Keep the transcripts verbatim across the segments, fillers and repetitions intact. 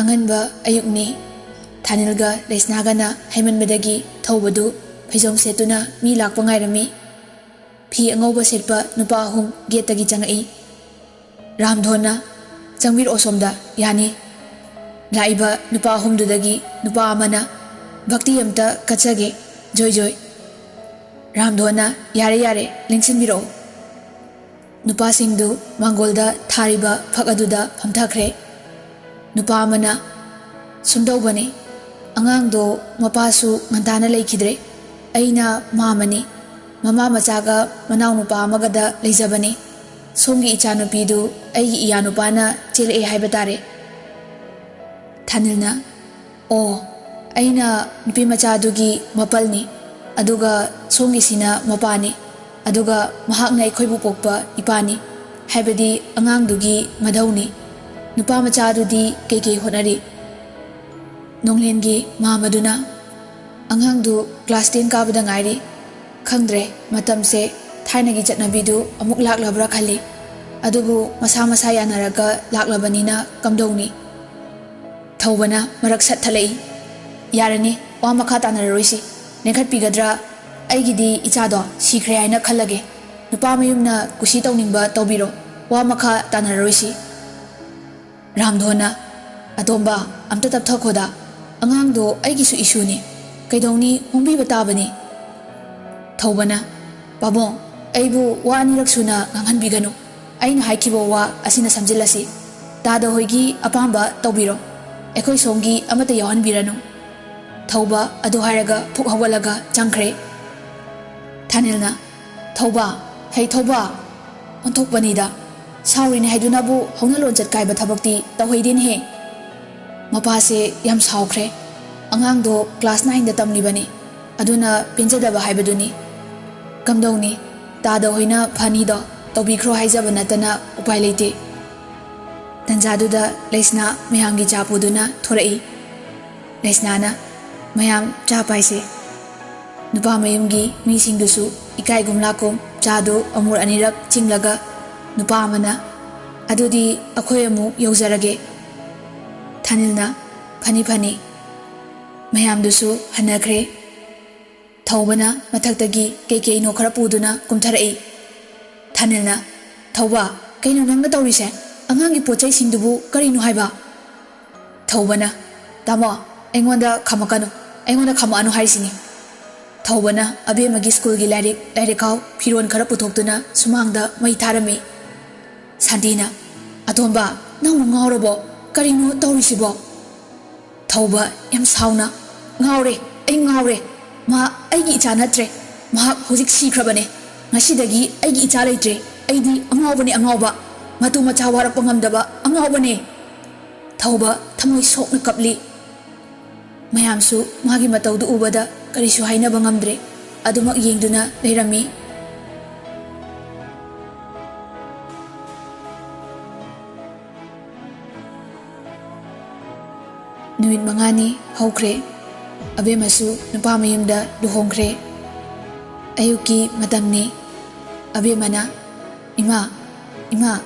ꯑꯉꯟꯕ ꯑꯌꯨꯛꯅꯤ꯫ ꯊꯥꯅꯤꯜꯒ ꯂꯩꯁꯅꯥꯒꯅ ꯍꯩꯃꯟꯕꯗꯒꯤ ꯊꯧꯕꯗꯨ ꯐꯩꯖꯣꯝ ꯁꯦꯠꯇꯨꯅ ꯃꯤ ꯂꯥꯛꯄ ꯉꯥꯏꯔꯝꯃꯤ꯫ ꯐꯤ ꯑꯉꯧꯕ ꯁꯦꯠꯄ ꯅꯨꯄꯥ ꯑꯍꯨꯝ ꯒꯦꯠꯇꯒꯤ ꯆꯪꯉꯛꯏ꯫ ꯔꯥꯝꯙꯣꯟꯅ, "ꯆꯪꯕꯤꯔꯛꯑꯣ ꯁꯣꯝꯗ, ꯌꯥꯅꯤ꯫" ꯂꯥꯛꯏꯕ ꯅꯨꯄꯥ ꯑꯍꯨꯝꯗꯨꯗꯒꯤ ꯅꯨꯄꯥ ꯑꯃꯅ, "ꯚꯛꯇꯤ ꯑꯝꯇ ꯀꯠꯆꯒꯦ, ꯖꯣꯏ ꯖꯣꯏ꯫" ꯔꯥꯝꯙꯣꯟꯅ, "ꯌꯥꯔꯦ ꯌꯥꯔꯦ, ꯂꯦꯡꯁꯤꯟꯕꯤꯔꯛꯑꯣ꯫" ꯅꯨꯄꯥꯁꯤꯡꯗꯨ ꯃꯥꯡꯒꯣꯜꯗ ꯊꯥꯔꯤꯕ ꯐꯛ ꯑꯗꯨꯗ ꯐꯝꯊꯈ꯭ꯔꯦ꯫ ꯅꯨꯄꯥ ꯑꯃꯅ, "ꯁꯨꯝꯗꯧꯕꯅꯤ, ꯑꯉꯥꯡꯗꯣ ꯃꯄꯥꯁꯨ ꯉꯟꯇꯥꯅ ꯂꯩꯈꯤꯗ꯭ꯔꯦ꯫ ꯑꯩꯅ ꯃꯥꯝꯃꯅꯤ꯫ ꯃꯃꯥ ꯃꯆꯥꯒ ꯃꯅꯥꯎꯅꯨꯄꯥ ꯑꯃꯒꯗ ꯂꯩꯖꯕꯅꯤ꯫ ꯁꯣꯝꯒꯤ ꯏꯆꯥꯅꯨꯄꯤꯗꯨ ꯑꯩꯒꯤ ꯏꯌꯥꯅꯨꯄꯥꯅ ꯆꯦꯜꯂꯛꯑꯦ ꯍꯥꯏꯕ ꯇꯥꯔꯦ꯫" ꯊꯥꯅꯤꯜꯅ, "ꯑꯣ, ꯑꯩꯅ ꯅꯨꯄꯤ ꯃꯆꯥꯗꯨꯒꯤ ꯃꯄꯜꯅꯤ, ꯑꯗꯨꯒ ꯁꯣꯝꯒꯤꯁꯤꯅ ꯃꯄꯥꯅꯤ, ꯑꯗꯨꯒ ꯃꯍꯥꯛꯅ ꯑꯩꯈꯣꯏꯕꯨ ꯄꯣꯛꯄ ꯏꯄꯥꯅꯤ, ꯍꯥꯏꯕꯗꯤ ꯑꯉꯥꯡꯗꯨꯒꯤ ꯃꯙꯧꯅꯤ꯫ ꯅꯨꯄꯥ ꯃꯆꯥꯗꯨꯗꯤ ꯀꯩꯀꯩ ꯍꯣꯠꯅꯔꯤ?" ꯅꯣꯡꯂꯦꯟꯒꯤ ꯃꯥꯝꯃꯗꯨꯅ, "ꯑꯉꯥꯡꯗꯨ class ten ꯀꯥꯕꯗ ꯉꯥꯏꯔꯤ꯫ ꯈꯪꯗ꯭ꯔꯦ, ꯃꯇꯝꯁꯦ ꯊꯥꯏꯅꯒꯤ ꯆꯠꯅꯕꯤꯗꯨ ꯑꯃꯨꯛ ꯂꯥꯛꯂꯕ꯭ꯔꯥ ꯈꯜꯂꯤ꯫ ꯑꯗꯨꯕꯨ ꯃꯁꯥ ꯃꯁꯥ ꯌꯥꯅꯔꯒ ꯂꯥꯛꯂꯕꯅꯤꯅ ꯀꯝꯗꯧꯅꯤ?" ꯊꯧꯕꯅ ꯃꯔꯛ ꯁꯠ ꯊꯠꯂꯛꯏ꯫ "ꯌꯥꯔꯅꯤ, ꯋꯥ ꯃꯈꯥ ꯇꯥꯅꯔꯔꯣꯏꯁꯤ꯫ ꯂꯦꯡꯈꯠꯄꯤꯒꯗ꯭ꯔꯥ? ꯑꯩꯒꯤꯗꯤ ꯏꯆꯥꯗꯣ ꯁꯤꯈ꯭ꯔꯦ ꯍꯥꯏꯅ ꯈꯜꯂꯒꯦ꯫ ꯅꯨꯄꯥ ꯃꯌꯨꯝꯅ ꯀꯨꯁꯤ ꯇꯧꯅꯤꯡꯕ ꯇꯧꯕꯤꯔꯣ꯫ ꯋꯥ ꯃꯈꯥ ꯇꯥꯅꯔꯔꯣꯏꯁꯤ꯫" ꯔꯥꯝꯙꯣꯟꯅ, "ꯑꯇꯣꯝꯕ, ꯑꯝꯇ ꯇꯞꯊꯈꯣꯗ꯫ ꯑꯉꯥꯡꯗꯣ ꯑꯩꯒꯤꯁꯨ ꯏꯁꯨꯅꯤ꯫ ꯀꯩꯗꯧꯅꯤ, ꯍꯣꯡꯕꯤꯕ ꯇꯥꯕꯅꯤ꯫" ꯊꯧꯕꯅ, "ꯄꯥꯕꯨꯡ, ꯑꯩꯕꯨ ꯋꯥ ꯑꯅꯤꯔꯛ ꯁꯨꯅ ꯉꯥꯡꯍꯟꯕꯤꯒꯅꯨ꯫ ꯑꯩꯅ ꯍꯥꯏꯈꯤꯕ ꯋꯥ ꯑꯁꯤꯅ ꯁꯝꯖꯤꯜꯂꯁꯤ꯫ ꯇꯥꯗ ꯍꯣꯏꯒꯤ ꯑꯄꯥꯝꯕ ꯇꯧꯕꯤꯔꯣ꯫ ꯑꯩꯈꯣꯏ ꯁꯣꯝꯒꯤ ꯑꯃꯠꯇ ꯌꯥꯎꯍꯟꯕꯤꯔꯅꯨ꯫" ꯊꯧꯕ ꯑꯗꯨ ꯍꯥꯏꯔꯒ ꯐꯨꯛ ꯍꯧꯒꯠꯂꯒ ꯆꯪꯈ꯭ꯔꯦ꯫ ꯊꯥꯅꯤꯜꯅ, "ꯊꯧꯕ, ꯍꯩ ꯊꯧꯕ, ꯑꯣꯟꯊꯣꯛꯄꯅꯤꯗ꯫ ꯁꯥꯎꯔꯤꯅꯦ ꯍꯥꯏꯗꯨꯅꯕꯨ ꯍꯧꯅ ꯂꯣꯟꯆꯠ ꯀꯥꯏꯕ ꯊꯕꯛꯇꯤ ꯇꯧꯍꯩꯗꯦꯅꯦꯍꯦ꯫ ꯃꯄꯥꯁꯦ ꯌꯥꯝ ꯁꯥꯎꯈ꯭ꯔꯦ꯫ ꯑꯉꯥꯡꯗꯣ class nineꯗ ꯇꯝꯂꯤꯕꯅꯤ꯫ ꯑꯗꯨꯅ ꯄꯦꯟꯖꯗꯕ ꯍꯥꯏꯕꯗꯨꯅꯤ꯫ ꯀꯝꯗꯧꯅꯤ? ꯇꯥꯗ ꯍꯣꯏꯅ ꯐꯅꯤꯗꯣ ꯇꯧꯕꯤꯈ꯭ꯔꯣ ꯍꯥꯏꯖꯕ ꯅꯠꯇꯅ ꯎꯄꯥꯏ ꯂꯩꯇꯦ꯫" ꯇꯟꯖꯥꯗꯨꯗ ꯂꯩꯁꯅꯥ ꯃꯌꯥꯝꯒꯤ ꯆꯥ ꯄꯨꯗꯨꯅ ꯊꯣꯔꯛꯏ꯫ ꯂꯩꯁꯅꯥꯅ, "ꯃꯌꯥꯝ ꯆꯥ ꯄꯥꯏꯁꯦ꯫" ꯅꯨꯄꯥ ꯃꯌꯨꯝꯒꯤ ꯃꯤꯁꯤꯡꯗꯨꯁꯨ ꯏꯀꯥꯏꯒꯨꯝ ꯂꯥꯛꯀꯨꯝ ꯆꯥꯗꯨ ꯑꯃꯨꯔ ꯑꯅꯤꯔꯛ ꯆꯤꯡꯂꯒ, ꯅꯨꯄꯥ ꯑꯃꯅ, "ꯑꯗꯨꯗꯤ ꯑꯩꯈꯣꯏ ꯑꯃꯨꯛ ꯌꯧꯖꯔꯒꯦ꯫" ꯑꯅꯤꯜꯅ, "ꯐꯅꯤ, ꯐꯅꯤ"꯫ ꯃꯌꯥꯝꯗꯨꯁꯨ ꯍꯟꯅꯈ꯭ꯔꯦ꯫ ꯊꯧꯕꯅ ꯃꯊꯛꯇꯒꯤ ꯀꯩ ꯀꯩꯅꯣ ꯈꯔ ꯄꯨꯗꯨꯅ ꯀꯨꯝꯊꯔꯛꯏ꯫ ꯊꯥꯅꯤꯜꯅ, "ꯊꯧꯕ, ꯀꯩꯅꯣ ꯅꯪꯅ ꯇꯧꯔꯤꯁꯦ? ꯑꯉꯥꯡꯒꯤ ꯄꯣꯠ ꯆꯩꯁꯤꯡꯗꯨꯕꯨ ꯀꯔꯤꯅꯣ ꯍꯥꯏꯕ?" ꯊꯧꯕꯅ, "ꯇꯥꯃꯣ, ꯑꯩꯉꯣꯟꯗ ꯈꯥꯝꯃꯛꯀꯅꯨ, ꯑꯩꯉꯣꯟꯗ ꯈꯥꯝꯃꯛꯑꯅꯨ ꯍꯥꯏꯔꯤꯁꯤꯅꯤ"꯫ ꯊꯧꯕꯅ ꯑꯕꯦꯝꯃꯒꯤ ꯁ꯭ꯀꯨꯜꯒꯤ ꯂꯥꯏꯔꯤꯛ, ꯂꯥꯏꯔꯤꯛꯈꯥꯎ, ꯐꯤꯔꯣꯜ ꯈꯔ ꯄꯨꯊꯣꯛꯇꯨꯅ ꯁꯨꯃꯥꯡꯗ ꯃꯩ ꯊꯥꯔꯝꯃꯤ꯫ ꯁꯥꯟꯇꯤꯅ, "ꯑꯇꯣꯝꯕ, ꯅꯪꯕꯨ ꯉꯥꯎꯔꯕꯣ? ꯀꯔꯤꯅꯣ ꯇꯧꯔꯤꯁꯤꯕꯣ?" ꯊꯧꯕ ꯌꯥꯝ ꯁꯥꯎꯅ, "ꯉꯥꯎꯔꯦ, ꯑꯩ ꯉꯥꯎꯔꯦ꯫ ꯃꯥ ꯑꯩꯒꯤ ꯏꯆꯥ ꯅꯠꯇ꯭ꯔꯦ꯫ ꯃꯍꯥꯛ ꯍꯧꯖꯤꯛ ꯁꯤꯈ꯭ꯔꯕꯅꯦ꯫ ꯉꯁꯤꯗꯒꯤ ꯑꯩꯒꯤ ꯏꯆꯥ ꯂꯩꯇ꯭ꯔꯦ꯫ ꯑꯩꯗꯤ ꯑꯉꯥꯎꯕꯅꯦ, ꯑꯉꯥꯎꯕ꯫ ꯃꯇꯨ ꯃꯆꯥ ꯋꯥꯔꯛꯄ ꯉꯝꯗꯕ ꯑꯉꯥꯎꯕꯅꯦ"꯫ ꯊꯧꯕ ꯊꯃꯣꯏ ꯁꯣꯛꯅ ꯀꯞꯂꯤ꯫ ꯃꯌꯥꯝꯁꯨ ꯃꯥꯒꯤ ꯃꯇꯧꯗꯨ ꯎꯕꯗ ꯀꯔꯤꯁꯨ ꯍꯥꯏꯅꯕ ꯉꯝꯗ꯭ꯔꯦ꯫ ꯑꯗꯨꯃꯛ ꯌꯦꯡꯗꯨꯅ ꯂꯩꯔꯝꯃꯤ꯫ ꯅꯨꯃꯤꯠ ꯃꯉꯥꯅꯤ ꯍꯧꯈ꯭ꯔꯦ꯫ ꯑꯕꯦꯝꯃꯁꯨ ꯅꯨꯄꯥ ꯃꯌꯨꯝꯗ ꯂꯨꯍꯣꯡꯈ꯭ꯔꯦ꯫ ꯑꯌꯨꯛꯀꯤ ꯃꯇꯝꯅꯤ꯫ ꯑꯕꯦꯝꯃꯅ, "ꯏꯃꯥ, ꯏꯃꯥ,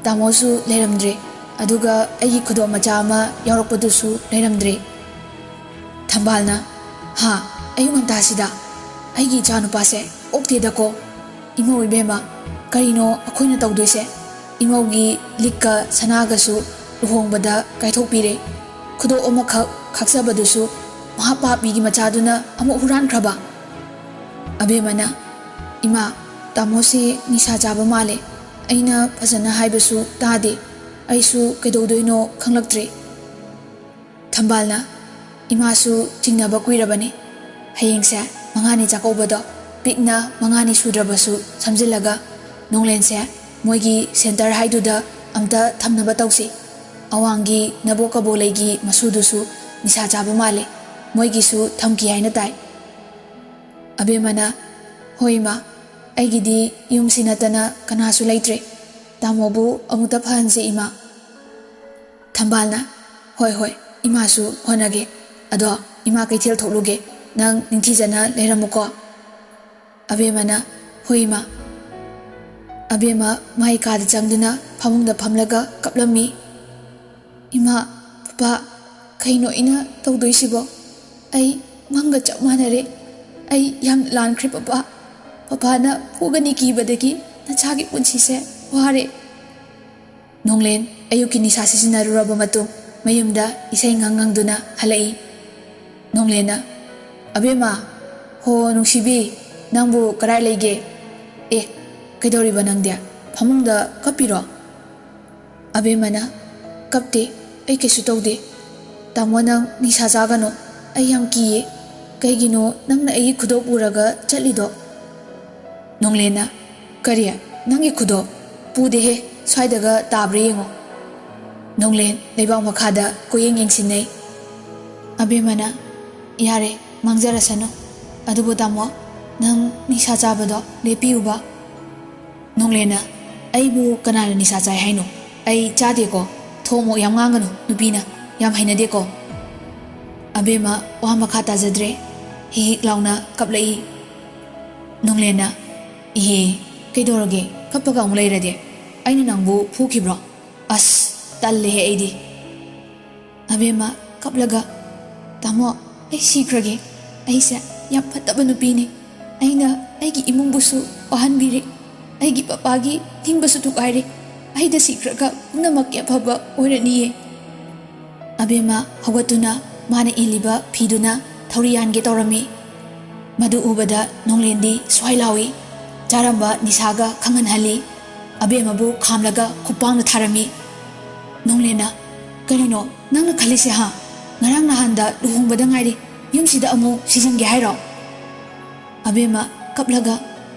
ꯇꯥꯃꯣꯁꯨ ꯂꯩꯔꯝꯗ꯭ꯔꯦ, ꯑꯗꯨꯒ ꯑꯩꯒꯤ ꯈꯨꯗꯣꯞ ꯃꯆꯥ ꯑꯃ ꯌꯥꯎꯔꯛꯄꯗꯨꯁꯨ ꯂꯩꯔꯝꯗ꯭ꯔꯦ"꯫ ꯊꯝꯕꯥꯜꯅ, "ꯍꯥ, ꯑꯌꯨꯛ ꯉꯟꯇꯥꯁꯤꯗ? ꯑꯩꯒꯤ ꯏꯆꯥꯅꯨꯄꯥꯁꯦ ꯑꯣꯛꯇꯦꯗꯀꯣ꯫ ꯏꯃꯧ ꯏꯕꯦꯝꯃ, ꯀꯔꯤꯅꯣ ꯑꯩꯈꯣꯏꯅ ꯇꯧꯗꯣꯏꯁꯦ? ꯏꯃꯧꯒꯤ ꯂꯤꯛꯀ ꯁꯅꯥꯒꯁꯨ ꯂꯨꯍꯣꯡꯕꯗ ꯀꯥꯏꯊꯣꯛꯄꯤꯔꯦ꯫ ꯈꯨꯗꯣꯞ ꯑꯃꯈꯛ ꯈꯥꯛꯆꯕꯗꯨꯁꯨ ꯃꯍꯥꯄꯥꯄꯤꯒꯤ ꯃꯆꯥꯗꯨꯅ ꯑꯃꯨꯛ ꯍꯨꯔꯥꯟꯈ꯭ꯔꯕ"꯫ ꯑꯕꯦꯝꯃꯅ, "ꯏꯃꯥ, ꯇꯥꯃꯣꯁꯤ ꯅꯤꯁꯥ ꯆꯥꯕ ꯃꯥꯜꯂꯦ꯫ ꯑꯩꯅ ꯐꯖꯅ ꯍꯥꯏꯕꯁꯨ ꯇꯥꯗꯦ꯫ ꯑꯩꯁꯨ ꯀꯩꯗꯧꯗꯣꯏꯅꯣ ꯈꯪꯂꯛꯇ꯭ꯔꯦ"꯫ ꯊꯝꯕꯥꯜꯅ, "ꯏꯃꯥꯁꯨ ꯆꯤꯡꯅꯕ ꯀꯨꯏꯔꯕꯅꯤ꯫ ꯍꯌꯦꯡꯁꯦ ꯃꯉꯥꯅꯤ ꯆꯥꯛꯀꯧꯕꯗꯣ, ꯄꯤꯛꯅ ꯃꯉꯥꯅꯤ ꯁꯨꯗ꯭ꯔꯕꯁꯨ ꯁꯝꯖꯤꯜꯂꯒ ꯅꯣꯡꯂꯦꯟꯁꯦ ꯃꯣꯏꯒꯤ ꯁꯦꯟꯇꯔ ꯍꯥꯏꯗꯨꯗ ꯑꯝꯇ ꯊꯝꯅꯕ ꯇꯧꯁꯤ꯫ ꯑꯋꯥꯡꯒꯤ ꯅꯕꯣꯛ ꯀꯕꯣꯂꯩꯒꯤ ꯃꯁꯨꯗꯨꯁꯨ ꯅꯤꯁꯥ ꯆꯥꯕ ꯃꯥꯜꯂꯦ꯫ ꯃꯣꯏꯒꯤꯁꯨ ꯊꯝꯈꯤ ꯍꯥꯏꯅ ꯇꯥꯏ"꯫ ꯑꯕꯦꯝꯃꯅ, "ꯍꯣꯏ ꯏꯃꯥ, ꯑꯩꯒꯤꯗꯤ ꯌꯨꯝꯁꯤ ꯅꯠꯇꯅ ꯀꯅꯥꯁꯨ ꯂꯩꯇ꯭ꯔꯦ꯫ ꯇꯥꯃꯣꯕꯨ ꯑꯃꯨꯛꯇ ꯐꯍꯟꯁꯤ ꯏꯃꯥ"꯫ ꯊꯝꯕꯥꯜꯅ, "ꯍꯣꯏ, ꯍꯣꯏ, ꯏꯃꯥꯁꯨ ꯍꯣꯠꯅꯒꯦ꯫ ꯑꯗꯣ ꯏꯃꯥ ꯀꯩꯊꯦꯜ ꯊꯣꯛꯂꯨꯒꯦ, ꯅꯪ ꯅꯤꯡꯊꯤꯖꯅ ꯂꯩꯔꯝꯃꯨꯀꯣ"꯫ ꯑꯕꯦꯝꯃꯅ, "ꯍꯣꯏ ꯏꯃꯥ"꯫ ꯑꯕꯦꯝꯃ ꯃꯥꯏ ꯀꯥꯗ ꯆꯪꯗꯨꯅ ꯐꯃꯨꯡꯗ ꯐꯝꯂꯒ ꯀꯞꯂꯝꯃꯤ꯫ "ꯏꯃꯥ, ꯄꯥ, ꯀꯩꯅꯣ ꯑꯩꯅ ꯇꯧꯗꯣꯏꯁꯤꯕꯣ? ꯑꯩ ꯃꯪꯒ ꯆꯞ ꯃꯥꯟꯅꯔꯦ꯫ ꯑꯩ ꯌꯥꯝ ꯂꯥꯟꯈ꯭ꯔꯦ ꯄꯄꯥ꯫ ꯄꯄꯥꯅ ꯐꯨꯒꯅꯤ ꯀꯤꯕꯗꯒꯤ ꯅꯆꯥꯒꯤ ꯄꯨꯟꯁꯤꯁꯦ ꯋꯥꯔꯦ꯫ ꯅꯣꯡꯂꯦꯟ ꯑꯌꯨꯛꯀꯤ ꯅꯤꯁꯥ ꯁꯤꯖꯤꯟꯅꯔꯨꯔꯕ ꯃꯇꯨꯡ ꯃꯌꯨꯝꯗ ꯏꯁꯩ ꯉꯪ ꯉꯪꯗꯨꯅ ꯍꯜꯂꯛꯏ꯫ ꯅꯣꯡꯂꯦꯟꯅ, "ꯑꯕꯦꯝꯃ, ꯍꯣ ꯅꯨꯡꯁꯤꯕꯤ, ꯅꯪꯕꯨ ꯀꯗꯥꯏ ꯂꯩꯒꯦ? ꯑꯦ, ꯀꯩꯗꯧꯔꯤꯕ ꯅꯪꯗꯤ? ꯐꯃꯨꯡꯗ ꯀꯞꯄꯤꯔꯣ?" ꯑꯕꯦꯝꯃꯅ, "ꯀꯞꯇꯦ, ꯑꯩ ꯀꯩꯁꯨ ꯇꯧꯗꯦ꯫ ꯇꯥꯃꯣ, ꯅꯪ ꯅꯤꯁꯥ ꯆꯥꯒꯅꯨ, ꯑꯩ ꯌꯥꯝ ꯀꯤꯌꯦ꯫ ꯀꯩꯒꯤꯅꯣ ꯅꯪꯅ ꯑꯩꯒꯤ ꯈꯨꯗꯣꯞ ꯎꯔꯒ ꯆꯠꯂꯤꯗꯣ?" ꯅꯣꯡꯂꯦꯟꯅ, "ꯀꯔꯤ? ꯅꯪꯒꯤ ꯈꯨꯗꯣꯞ? ꯄꯨꯗꯦꯍꯦ, ꯁ꯭ꯋꯥꯏꯗꯒ ꯇꯥꯕ꯭ꯔꯥ ꯌꯦꯡꯉꯣ꯫" ꯅꯣꯡꯂꯦꯟ ꯂꯩꯕꯥꯛ ꯃꯈꯥꯗ ꯀꯣꯏꯌꯦꯡ ꯌꯦꯡꯁꯤꯟꯅꯩ꯫ ꯑꯕꯦꯝꯃꯅ, "ꯌꯥꯔꯦ, ꯃꯥꯡꯖꯔꯁꯅꯨ꯫ ꯑꯗꯨꯕꯨ ꯇꯥꯃꯣ, ꯅꯪ ꯅꯤꯁꯥ ꯆꯥꯕꯗꯣ ꯂꯦꯞꯄꯤꯌꯨꯕ꯫" ꯅꯣꯡꯂꯦꯟꯅ, "ꯑꯩꯕꯨ ꯀꯅꯥꯅ ꯅꯤꯁꯥ ꯆꯥꯏ ꯍꯥꯏꯅꯣ? ꯑꯩ ꯆꯥꯗꯦꯀꯣ꯫ ꯊꯣꯡ ꯃꯣꯛ ꯌꯥꯝ ꯉꯥꯡꯒꯅꯨ, ꯅꯨꯄꯤꯅ ꯌꯥꯝ ꯍꯩꯅꯗꯦꯀꯣ꯫" ꯑꯕꯦꯝꯃ ꯋꯥ ꯃꯈꯥ ꯇꯥꯖꯗ꯭ꯔꯦ꯫ ꯍꯤꯛ ꯍꯤꯛ ꯂꯥꯎꯅ ꯀꯞꯂꯛꯏ꯫ ꯅꯣꯡꯂꯦꯟꯅ, "ꯏꯍꯦ, ꯀꯩꯗꯧꯔꯒꯦ? ꯀꯞꯄꯒ ꯑꯃꯨꯛ ꯂꯩꯔꯗꯤ? ꯑꯩꯅ ꯅꯪꯕꯨ ꯐꯨꯈꯤꯕ꯭ꯔꯣ? ꯑꯁ, ꯇꯜꯂꯦꯍꯦ ꯑꯩꯗꯤ꯫" ꯑꯕꯦꯝꯃ ꯀꯞꯂꯒ, "ꯇꯥꯃꯣ, ꯑꯩ ꯁꯤꯈ꯭ꯔꯒꯦ꯫ ꯑꯩꯁꯦ ꯌꯥꯝ ꯐꯠꯇꯕ ꯅꯨꯄꯤꯅꯤ꯫ ꯑꯩꯅ ꯑꯩꯒꯤ ꯏꯃꯨꯡꯕꯨꯁꯨ ꯋꯥꯍꯟꯕꯤꯔꯦ꯫ ꯑꯩꯒꯤ ꯄꯄꯥꯒꯤ ꯅꯤꯡꯕꯁꯨ ꯊꯨꯒꯥꯏꯔꯦ꯫ ꯑꯩꯗ ꯁꯤꯈ꯭ꯔꯒ ꯄꯨꯝꯅꯃꯛꯀꯤ ꯑꯐꯕ ꯑꯣꯏꯔꯅꯤꯌꯦ꯫" ꯑꯕꯦꯝꯃ ꯍꯧꯒꯠꯇꯨꯅ ꯃꯥꯅ ꯏꯜꯂꯤꯕ ꯐꯤꯗꯨꯅ ꯊꯧꯔꯤ ꯌꯥꯟꯒꯦ ꯇꯧꯔꯝꯃꯤ꯫ ꯃꯗꯨ ꯎꯕꯗ ꯅꯣꯡꯂꯦꯟꯗꯤ ꯁ꯭ꯋꯥꯏ ꯂꯥꯎꯏ꯫ ꯆꯥꯔꯝꯕ ꯅꯤꯁꯥꯒ ꯈꯪꯍꯟꯍꯜꯂꯤ꯫ ꯑꯕꯦꯝꯃꯕꯨ ꯈꯥꯝꯂꯒ ꯈꯨꯄꯥꯡꯅ ꯊꯥꯔꯝꯃꯤ꯫ ꯅꯣꯡꯂꯦꯟꯅ, "ꯀꯔꯤꯅꯣ ꯅꯪꯅ ꯈꯜꯂꯤꯁꯦ, ꯍꯥ? ꯉꯔꯥꯡ ꯅꯍꯥꯟꯗ ꯂꯨꯍꯣꯡꯕꯗ ꯉꯥꯏꯔꯤ, ꯌꯨꯝꯁꯤꯗ ꯑꯃꯨꯛ ꯁꯤꯖꯤꯟꯒꯦ ꯍꯥꯏꯔꯣ?" ꯑꯕꯦꯝꯃ ꯀꯞꯂꯒ,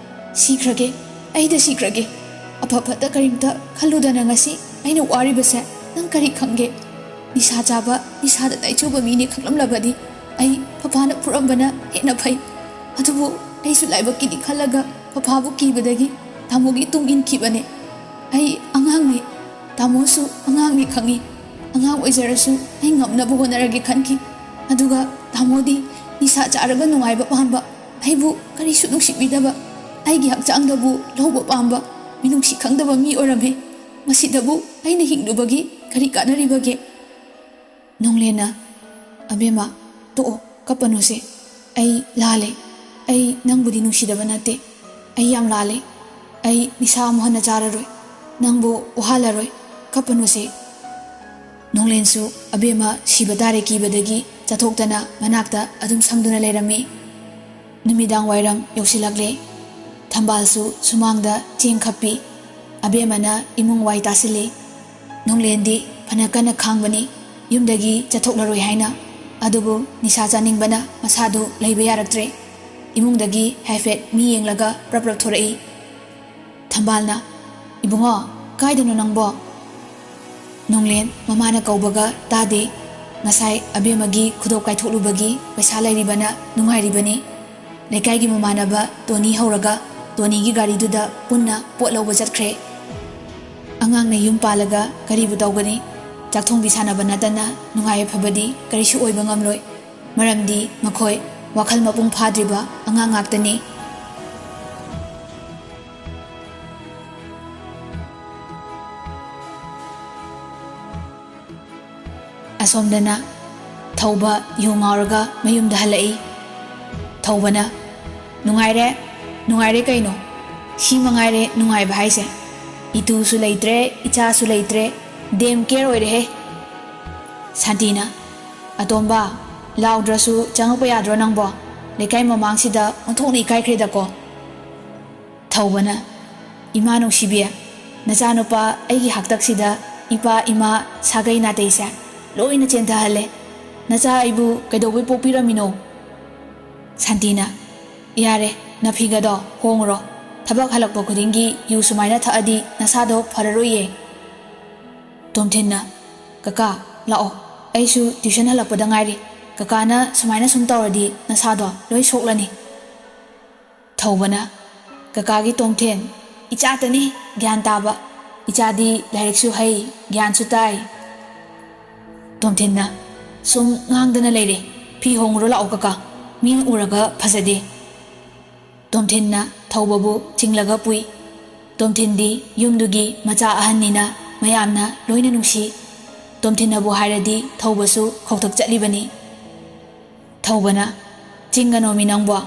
"ꯁꯤꯈ꯭ꯔꯒꯦ, ꯑꯩꯗ ꯁꯤꯈ꯭ꯔꯒꯦ꯫ ꯑꯐ ꯐꯠꯇ ꯀꯔꯤꯝꯇ ꯈꯜꯂꯨꯗꯅ ꯉꯁꯤ ꯑꯩꯅ ꯋꯥꯔꯤꯕꯁꯦ ꯅꯪ ꯀꯔꯤ ꯈꯪꯒꯦ? ꯅꯤꯁꯥ ꯆꯥꯕ, ꯅꯤꯁꯥꯗ ꯇꯥꯏꯆꯨꯕ ꯃꯤꯅꯤ ꯈꯪꯂꯝꯂꯕꯗꯤ ꯑꯩ ꯄꯄꯥꯅ ꯐꯨꯔꯝꯕꯅ ꯍꯦꯟꯅ ꯐꯩ꯫ ꯑꯗꯨꯕꯨ ꯑꯩꯁꯨ ꯂꯥꯏꯕꯛꯀꯤꯗꯤ ꯈꯜꯂꯒ ꯄꯄꯥꯕꯨ ꯀꯤꯕꯗꯒꯤ ꯇꯥꯃꯣꯒꯤ ꯇꯨꯡ ꯏꯟꯈꯤꯕꯅꯦ꯫ ꯑꯩ ꯑꯉꯥꯡꯅꯤ, ꯇꯥꯃꯣꯁꯨ ꯑꯉꯥꯡꯅꯤ ꯈꯪꯉꯤ꯫ ꯑꯉꯥꯡ ꯑꯣꯏꯖꯔꯁꯨ ꯑꯩ ꯉꯝꯅꯕ ꯍꯣꯠꯅꯔꯒꯦ ꯈꯟꯈꯤ꯫ ꯑꯗꯨꯒ ꯇꯥꯃꯣꯗꯤ ꯅꯤꯁꯥ ꯆꯥꯔꯒ ꯅꯨꯡꯉꯥꯏꯕ ꯄꯥꯝꯕ, ꯑꯩꯕꯨ ꯀꯔꯤꯁꯨ ꯅꯨꯡꯁꯤꯕꯤꯗꯕ, ꯑꯩꯒꯤ ꯍꯛꯆꯥꯡꯗꯕꯨ ꯂꯧꯕ ꯄꯥꯝꯕ, ꯃꯤꯅꯨꯡꯁꯤ ꯈꯪꯗꯕ ꯃꯤ ꯑꯣꯏꯔꯝꯃꯦ꯫ ꯃꯁꯤꯗꯕꯨ ꯑꯩꯅ ꯍꯤꯡꯂꯨꯕꯒꯤ ꯀꯔꯤ ꯀꯥꯟꯅꯔꯤꯕꯒꯦ?" ꯅꯣꯡꯂꯦꯟꯅ, "ꯑꯕꯦꯝꯃ, ꯇꯣꯛꯑꯣ, ꯀꯞꯄꯅꯨꯁꯦ꯫ ꯑꯩ ꯂꯥꯜꯂꯦ꯫ ꯑꯩ ꯅꯪꯕꯨꯗꯤ ꯅꯨꯡꯁꯤꯗꯕ ꯅꯠꯇꯦ꯫ ꯑꯩ ꯌꯥꯝ ꯂꯥꯜꯂꯦ꯫ ꯑꯩ ꯅꯤꯁꯥ ꯑꯃꯨꯛ ꯍꯟꯅ ꯆꯥꯔꯔꯣꯏ꯫ ꯅꯪꯕꯨ ꯋꯥꯍꯜꯂꯔꯣꯏ꯫ ꯀꯞꯄꯅꯨꯁꯦ꯫" ꯅꯣꯡꯂꯦꯟꯁꯨ ꯑꯕꯦꯝꯃ ꯁꯤꯕ ꯇꯥꯔꯦ ꯀꯤꯕꯗꯒꯤ ꯆꯠꯊꯣꯛꯇꯅ ꯃꯅꯥꯛꯇ ꯑꯗꯨꯝ ꯁꯪꯗꯨꯅ ꯂꯩꯔꯝꯃꯤ꯫ ꯅꯨꯃꯤꯗꯥꯡ ꯋꯥꯏꯔꯝ ꯌꯧꯁꯤꯜꯂꯛꯂꯦ꯫ ꯊꯝꯕꯥꯜꯁꯨ ꯁꯨꯃꯥꯡꯗ ꯆꯦꯡ ꯈꯞꯄꯤ꯫ ꯑꯕꯦꯝꯃꯅ ꯏꯃꯨꯡ ꯋꯥꯏ ꯇꯥꯁꯤꯜꯂꯤ꯫ ꯅꯣꯡꯂꯦꯟꯗꯤ ꯐꯅ ꯀꯟꯅ ꯈꯥꯡꯕꯅꯤ꯫ ꯌꯨꯝꯗꯒꯤ ꯆꯠꯊꯣꯛꯂꯔꯣꯏ ꯍꯥꯏꯅ꯫ ꯑꯗꯨꯕꯨ ꯅꯤꯁꯥ ꯆꯥꯅꯤꯡꯕꯅ ꯃꯁꯥꯗꯨ ꯂꯩꯕ ꯌꯥꯔꯛꯇ꯭ꯔꯦ꯫ ꯏꯃꯨꯡꯗꯒꯤ ꯍꯥꯏꯐꯦꯠ ꯃꯤ ꯌꯦꯡꯂꯒ ꯄ꯭ꯔꯞ ꯄ꯭ꯔꯞ ꯊꯣꯔꯛꯏ꯫ ꯊꯝꯕꯥꯜꯅ, "ꯏꯕꯨꯡꯉꯣ, ꯀꯥꯏꯗꯅꯣ ꯅꯪꯕꯣ?" ꯅꯣꯡꯂꯦꯟ ꯃꯃꯥꯅ ꯀꯧꯕꯒ ꯇꯥꯗꯦ꯫ ꯉꯁꯥꯏ ꯑꯕꯦꯝꯃꯒꯤ ꯈꯨꯗꯣꯞ ꯀꯥꯏꯊꯣꯛꯂꯨꯕꯒꯤ ꯄꯩꯁꯥ ꯂꯩꯔꯤꯕꯅ ꯅꯨꯡꯉꯥꯏꯔꯤꯕꯅꯤ꯫ ꯂꯩꯀꯥꯏꯒꯤ ꯃꯃꯥꯟꯅꯕ ꯇꯣꯅꯤ ꯍꯧꯔꯒ ꯇꯣꯅꯤꯒꯤ ꯒꯥꯔꯤꯗꯨꯗ ꯄꯨꯟꯅ ꯄꯣꯠ ꯂꯧꯕ ꯆꯠꯈ꯭ꯔꯦ꯫ ꯑꯉꯥꯡꯅ ꯌꯨꯝ ꯄꯥꯜꯂꯒ ꯀꯔꯤꯕꯨ ꯇꯧꯒꯅꯤ? ꯆꯥꯛꯊꯣꯡꯕꯤ ꯁꯥꯟꯅꯕ ꯅꯠꯇꯅ ꯅꯨꯡꯉꯥꯏ ꯌꯥꯏꯐꯕꯗꯤ ꯀꯔꯤꯁꯨ ꯑꯣꯏꯕ ꯉꯝꯂꯣꯏ꯫ ꯃꯔꯝꯗꯤ ꯃꯈꯣꯏ ꯋꯥꯈꯜ ꯃꯄꯨꯡ ꯐꯥꯗ꯭ꯔꯤꯕ ꯑꯉꯥꯡ ꯉꯥꯛꯇꯅꯤ꯫ ꯑꯁꯣꯝꯗꯅ ꯊꯧꯕ ꯌꯨ ꯉꯥꯎꯔꯒ ꯃꯌꯨꯝꯗ ꯍꯜꯂꯛꯏ꯫ ꯊꯧꯕꯅ, "ꯅꯨꯡꯉꯥꯏꯔꯦ, ꯅꯨꯡꯉꯥꯏꯔꯦ ꯀꯩꯅꯣ? ꯁꯤ ꯃꯉꯥꯏꯔꯦ ꯅꯨꯡꯉꯥꯏꯕ ꯍꯥꯏꯁꯦ꯫ ꯏꯇꯨꯁꯨ ꯂꯩꯇ꯭ꯔꯦ, ꯏꯆꯥꯁꯨ ꯂꯩꯇ꯭ꯔꯦ, ꯗꯦꯝ ꯀꯦꯌꯔ ꯑꯣꯏꯔꯦꯍꯦ꯫" ꯁꯥꯟꯇꯤꯅ, "ꯑꯇꯣꯝꯕ, ꯂꯥꯎꯗ꯭ꯔꯁꯨ ꯆꯪꯉꯛꯄ ꯌꯥꯗ꯭ꯔꯣ ꯅꯪꯕꯣ? ꯂꯩꯀꯥꯏ ꯃꯃꯥꯡꯁꯤꯗ ꯑꯣꯟꯊꯣꯛꯅ ꯏꯀꯥꯏꯈ꯭ꯔꯦꯗꯀꯣ꯫" ꯊꯧꯕꯅ, "ꯏꯃꯥ ꯅꯨꯡꯁꯤꯕꯤ, ꯅꯆꯥꯅꯨꯄꯥ ꯑꯩꯒꯤ ꯍꯥꯛꯇꯛꯁꯤꯗ ꯏꯄꯥ ꯏꯃꯥ ꯁꯥꯒꯩ ꯅꯥꯇꯩꯁꯦ ꯂꯣꯏꯅ ꯆꯦꯟꯊꯍꯜꯂꯦ꯫ ꯅꯆꯥ ꯑꯩꯕꯨ ꯀꯩꯗꯧꯕꯩ ꯄꯣꯛꯄꯤꯔꯝꯃꯤꯅꯣ?" ꯁꯥꯟꯇꯤꯅ, "ꯌꯥꯔꯦ, ꯅꯐꯤꯒꯗꯣ ꯍꯣꯡꯉꯨꯔꯣ꯫ ꯊꯕꯛ ꯍꯜꯂꯛꯄ ꯈꯨꯗꯤꯡꯒꯤ ꯌꯨ ꯁꯨꯃꯥꯏꯅ ꯊꯛꯑꯗꯤ ꯅꯁꯥꯗꯣ ꯐꯔꯔꯣꯏꯌꯦ꯫" ꯇꯣꯝꯊꯤꯟꯅ, "ꯀꯀꯥ, ꯂꯥꯛꯑꯣ, ꯑꯩꯁꯨ ꯇ꯭ꯌꯨꯁꯟ ꯍꯜꯂꯛꯄꯗ ꯉꯥꯏꯔꯤ꯫ ꯀꯀꯥꯅ ꯁꯨꯃꯥꯏꯅ ꯁꯨꯝ ꯇꯧꯔꯗꯤ ꯅꯁꯥꯗꯣ ꯂꯣꯏ ꯁꯣꯛꯂꯅꯤ꯫" ꯊꯧꯕꯅ, "ꯀꯀꯥꯒꯤ ꯇꯣꯝꯊꯦꯟ, ꯏꯆꯥꯇꯅꯤ ꯒ꯭ꯌꯥꯟ ꯇꯥꯕ꯫ ꯏꯆꯥꯗꯤ ꯂꯥꯏꯔꯤꯛꯁꯨ ꯍꯩ, ꯒ꯭ꯌꯥꯟꯁꯨ ꯇꯥꯏ꯫" ꯇꯣꯝꯊꯤꯟꯅ, "ꯁꯨꯝ ꯉꯥꯡꯗꯅ ꯂꯩꯔꯦ꯫ ꯐꯤ ꯍꯣꯡꯉꯨꯔꯣ ꯂꯥꯛꯑꯣ ꯀꯀꯥ꯫ ꯃꯤꯅ ꯎꯔꯒ ꯐꯖꯗꯦ꯫" ꯇꯣꯝꯊꯤꯟꯅ ꯊꯧꯕꯕꯨ ꯆꯤꯡꯂꯒ ꯄꯨꯏ꯫ ꯇꯣꯝꯊꯤꯟꯗꯤ ꯌꯨꯝꯗꯨꯒꯤ ꯃꯆꯥ ꯑꯍꯟꯅꯤꯅ ꯃꯌꯥꯝꯅ ꯂꯣꯏꯅ ꯅꯨꯡꯁꯤ꯫ ꯇꯣꯝꯊꯤꯟꯅꯕꯨ ꯍꯥꯏꯔꯗꯤ ꯊꯧꯕꯁꯨ ꯈꯧꯇꯛ ꯆꯠꯂꯤꯕꯅꯤ꯫ ꯊꯧꯕꯅ, "ꯆꯤꯡꯒꯅꯣꯃꯤ ꯅꯪꯕꯣ꯫